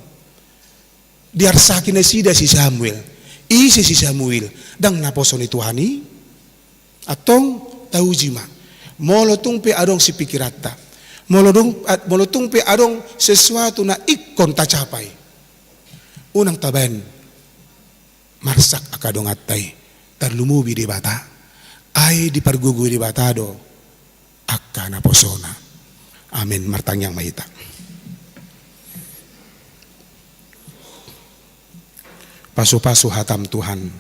Diarsaki nasida si Samuel. Ise si Samuel? Ndang naposo ni Tuhan i? Antong, tauji ma. Molo tung pe adong sipikiranta. Molo dung, ad-, molo tung pe adong sesuatu na ingkon tacapai. Unang tabaen marsak angka donganta i, tarlumobi Debata. Ai dipargogoi Debata do angka naposona. Amin. Martangiang ma hita. Pasupasu hatam Tuhan,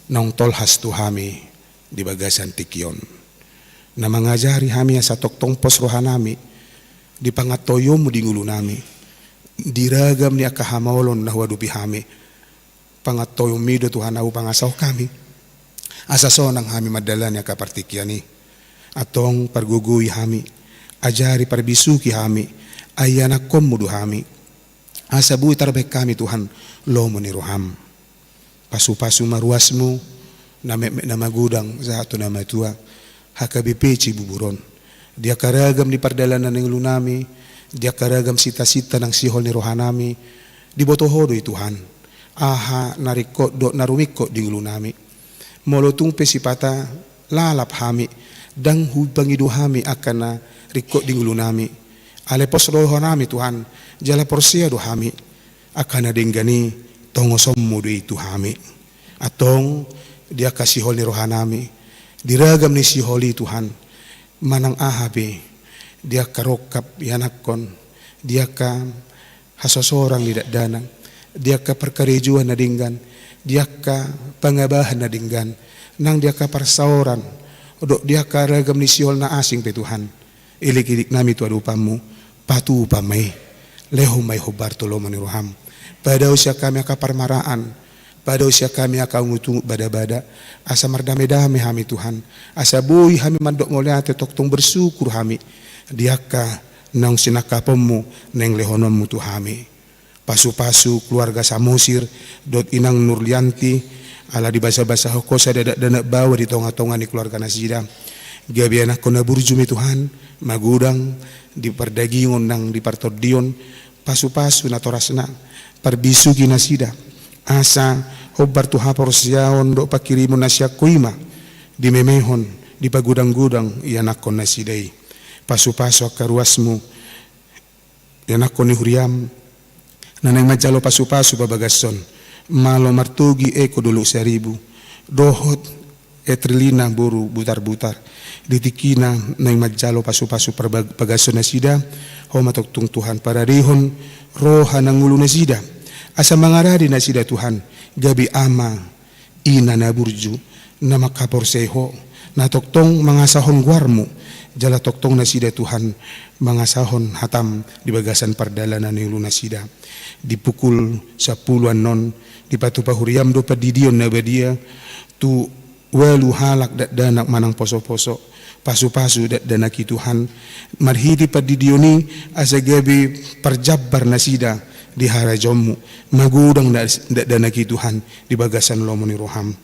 naung tolhas tu hami di bagasan tingki on. Na mangajari hami asa tongtong pos rohanami di pangantoionmu di ngolunami, di ragam ni angka hamaolon na huadopi hami. Pangantoionmi do Tuhan ahu pangasahon hami. Asa sonang hami mandalani angka partingkian i. Antong pargogoi hami, ajari parbisuhi hami, ai ianakkonmu do hami. Asa boi tarbahen hami Tuhan, lomo ni roham. Pasupasu ma ruasmu, na metmet na magodang, sahat tu na matua. H K B P Cibubur on. Di angka ragam ni pardalanan ni ngolunami, di angka ragam sitasinta nang sihol ni rohanami, diboto ho do i Tuhan. Aha na ringkot dohot na rumingkot di ngolunami. Molo tung pe sipata lalap hami, ndang hupangido hami angka na ringkot di ngolunami. Alai pos do rohanami Tuhan, jala porsea do hami. Angka na denggan i tongosonmu do i tu hami. Antong di angka sihol ni rohanami, di ragam ni sihol i Tuhan, manang aha pe, di angka rongkap ianakkon, di angka hasosorang ni dakdanak, di angka parkarejoan na denggan, di angka pangabahan na denggan, nang di angka parsaoran, dohot di angka ragam ni sihol na asing pe Tuhan. Ilikilik nami tu adopanmu, patupa ma i, lehon ma i hombar tu lomo ni roham. Padao sian hami angka parmaraan, padao sian hami angka ungutungut badabada, asa mardamedame hami Tuhan, asa boi hami mandok mauliate tongtong bersyukur hami, di angka naung sinangkaponmu naeng lehononmu tu hami. Pasupasu keluarga Samosir, dohot inang Nurlianti, ala dibasabasahon ho sada dakdanak baoa di tongatonga ni keluarga nasida. Gabe anakkon na burju ma i Tuhan, magodang, di pardagingon nang di partondion, pasupasu natorasna, parbisuhi nasida. Asa, hombar tu haporseaon dohot panghirimon na sian ho i ma, dimemehon, dipagodanggodang, ianakkon nasida i. Pasupasu angka ruasmu, ianakkon ni huriam, na naeng manjalo pasupasu babagas on, Malo Martogi Eko Dolok Saribu, dohot Etrilina boru Butarbutar, di tingkina naeng manjalo pasupasu parbag-, bagas on nasida, ho ma tongtong Tuhan paradehon, roha nang ngolu nasida, asa mangarade nasida Tuhan, gabe ama, ina na burju, na manghaporseai ho, na tongtong mangasahon goarmu, jala tongtong nasida Tuhan, mangasahon hatam di bagasan pardalanan ni ngolu nasida. Di pukul sampulu annon, dipatupa huriam do pandidion na badia, tu ualu halak dakdanak manang posoposo, pasupasu dakdanak i Tuhan, marhite pandidion i asa gabe parjambar nasida di harajaonmu, magodang da-, dakdanak i Tuhan, di bagasan lomo ni roham.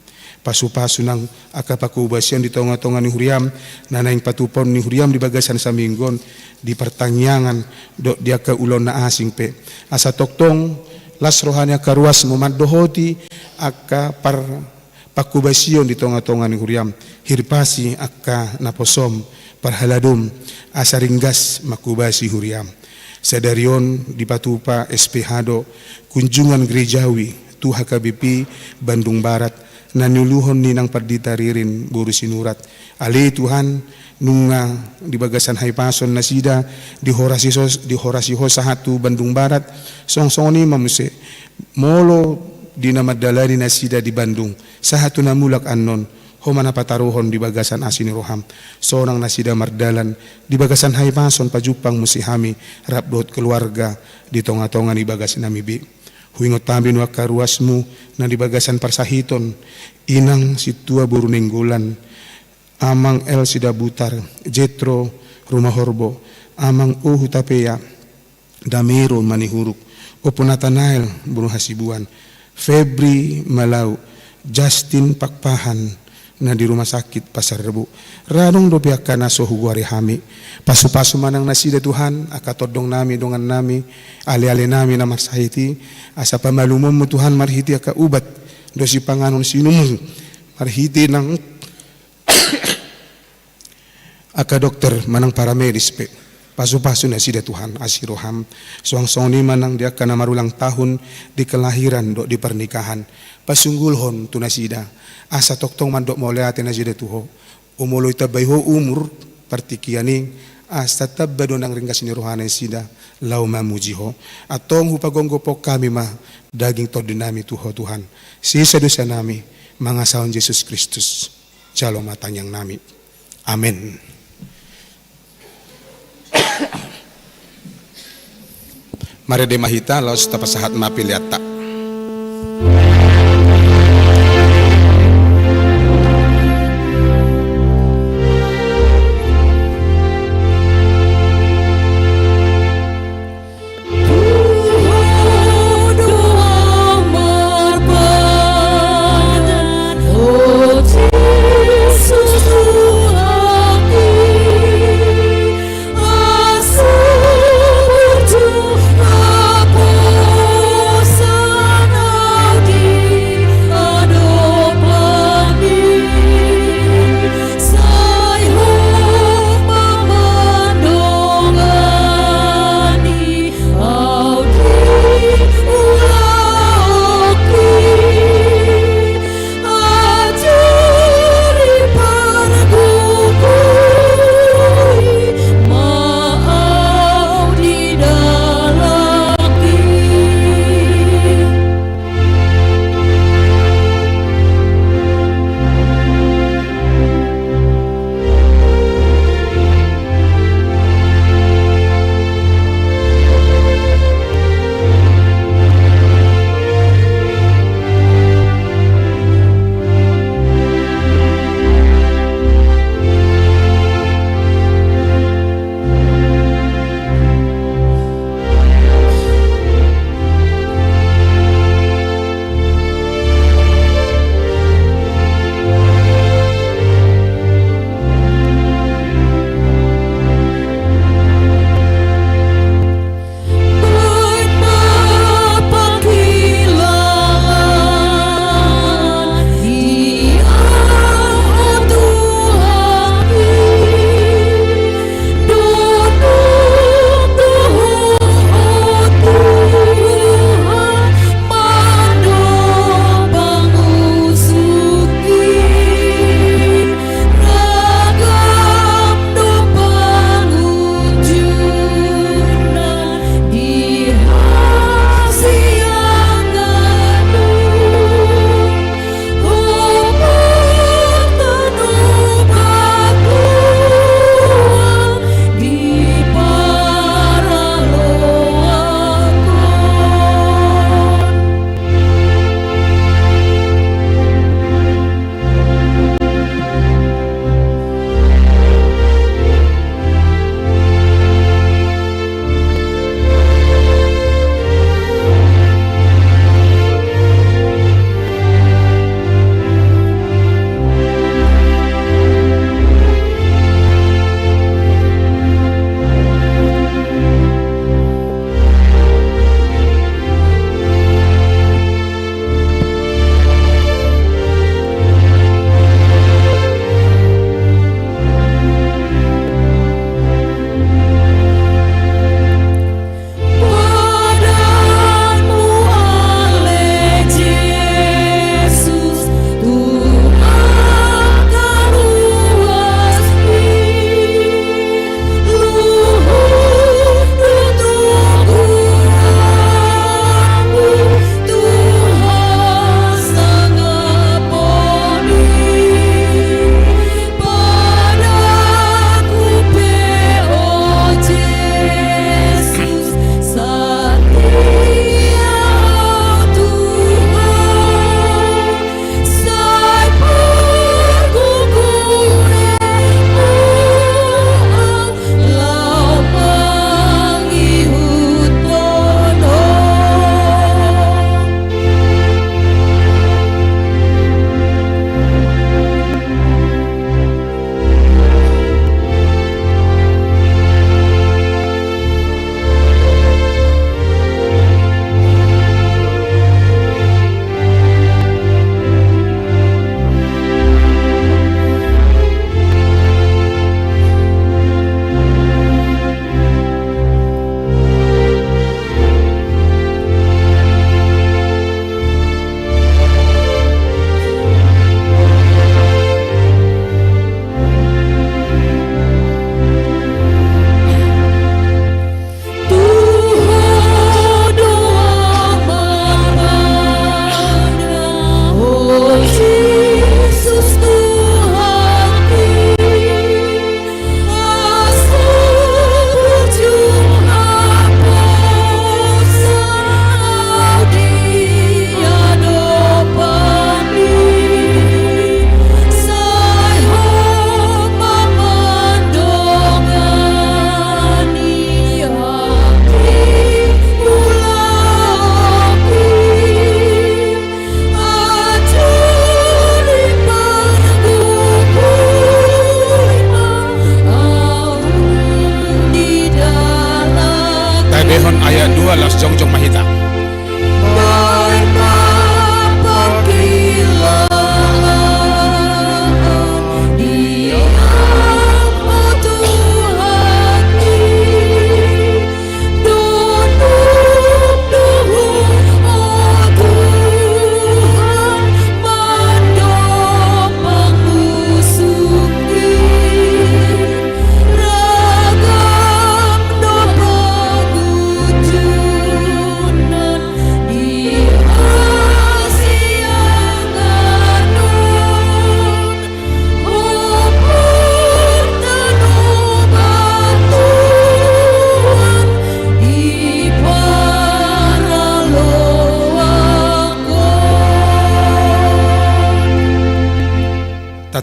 Pasupasu nang angka pangkobasion di tongatonga ni huriam, na naeng patupaon ni huriam di bagasan saminggu on, di partangiangan, dohot di angka ulaon na asing pe. Asa tongtong, las roha ni angka ruasmu mandohoti, angka par-, pangkobasion di tongatonga ni huriam, hirpasi angka naposom, parhaladom, asa ringgas mangkobasi huriam. Sadari on dipatupa S P H do, kunjungan gerejawi, tu H K B P Bandung Barat, na niuluhon ni nang Pandita Ririn boru Sinurat. Ale Tuhan, nunga di bagasan hahipason nasida, dihorasi sos-, dihorasi ho sahat tu Bandung Barat, song-, songon i ma muse, molo di na mandalani nasida di Bandung, sahat tu na mulak annon, ho ma na pataruhon di bagasan asi ni roham, sonang nasida mardalan, di bagasan hahipason pajumpang muse hami, rap dohot keluarga, di tongatonga ni bagas nami be. Huingot hami do angka ruasmu na di bagasan parsahiton, Inang Sintua boru Nainggolan, Amang L Sidabutar, Jetro Rumahorbo, Amang O Hutapea, Damero Manihuruk, Ompu Natanael boru Hasibuan, Febri Malau, Justin Pakpahan, na di rumah sakit Pasar Rebo. Ra adong dope angka na so hugoari hami. Pasupasu ma nang nasida Tuhan, angka tondong nami, dongan nami, ale-ale nami na marsahit i, asa pamalumonmu Tuhan marhite angka ubat, dohot sipanganon siinumon, marhite nang angka dokter manang paramedis pe. Pasupasu nasida Tuhan, asi roham. Suang songon i ma nang di angka na marulang tahun di kelahiran dohot di pernikahan. Pasunggulhon tu nasida. Asa tongtong mandok mauliate nasida tu Ho. Umoloi tambai Ho umur partingkian i, asa tamba do nang ringgas ni roha nasida laho mamuji Ho. Antong hupagophop hami ma daging tondi nami tu Ho Tuhan. Sesa dosa nami, mangasahon Jesus Kristus. Jalo ma tangiang nami. Amen. Marende ma hita, laos tapasahat ma peleanta.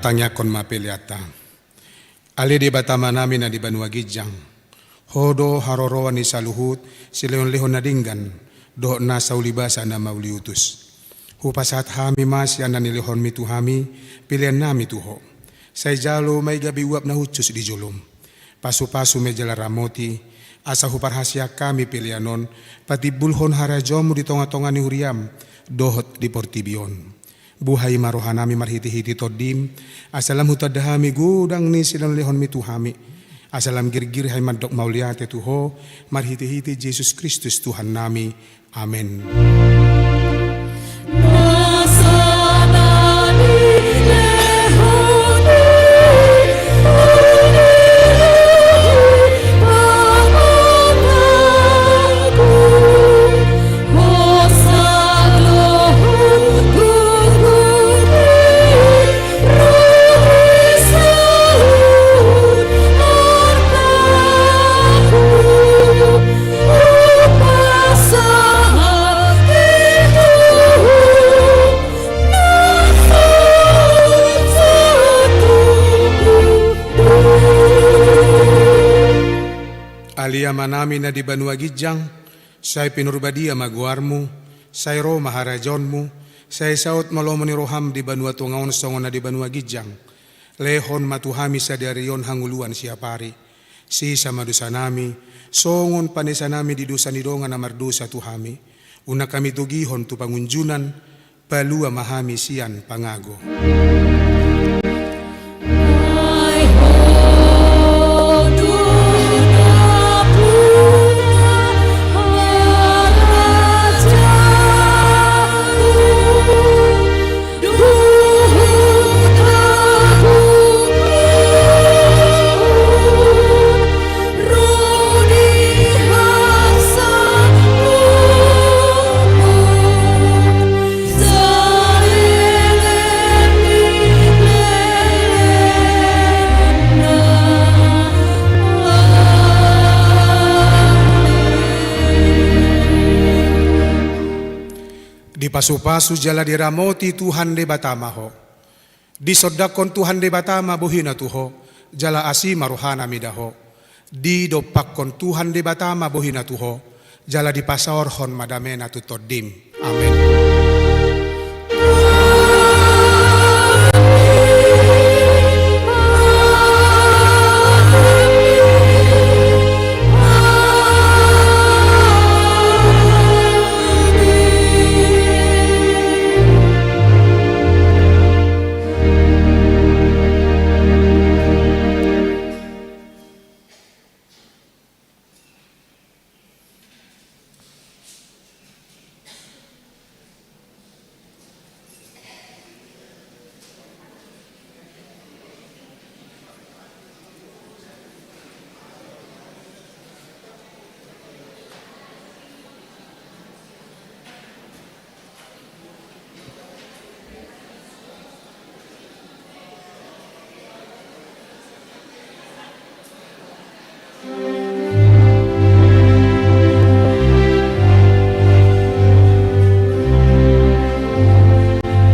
Tangiangkon ma peleanta. Ale Debata Amanami na di banua ginjang, Ho do haroroan ni saluhut silehonlehon na denggan dohot nasa ulibasa na mauliutus. Hupasahat hami ma sian na nilehonmi tu hami peleannami tu Ho. Sai jalo ma i gabe uap na hushus di jolom. Pasupasu ma i jala ramoti, asa huparhaseang hami pelean on patimbulhon harajaonmu di tongatonga ni huriam dohot di portibi on. Buhai ma rohanami marhitehite Tondim, asa lam hutanda hami godang ni silehonlehonmi tu hami, asa lam girgir hami mandok mauliate tu Ho, marhitehite Jesus Kristus Tuhannami. Amen. Ale Amanami na di banua ginjang, sai pinurbadia ma goarmu, sai ro ma harajaonmu, sai saut ma lomo ni roham di banua tonga on songon na di banua ginjang. Lehon ma tu hami sadari on hangoluan siapari. Sesa ma dosanami, songon panesanami di dosa ni dongan na mardosa tu hami. Unang hami togihon tu pangunjunan, palua ma hami sian pangago. Dipasupasu jala diramoti Tuhan Debata ma ho. Disondangkon Tuhan Debata ma bohina tu ho, jala asi ma rohana mida ho. Didompakkon Tuhan Debata ma bohina tu ho, jala dipasaorhon ma damena tu tondim. Amen.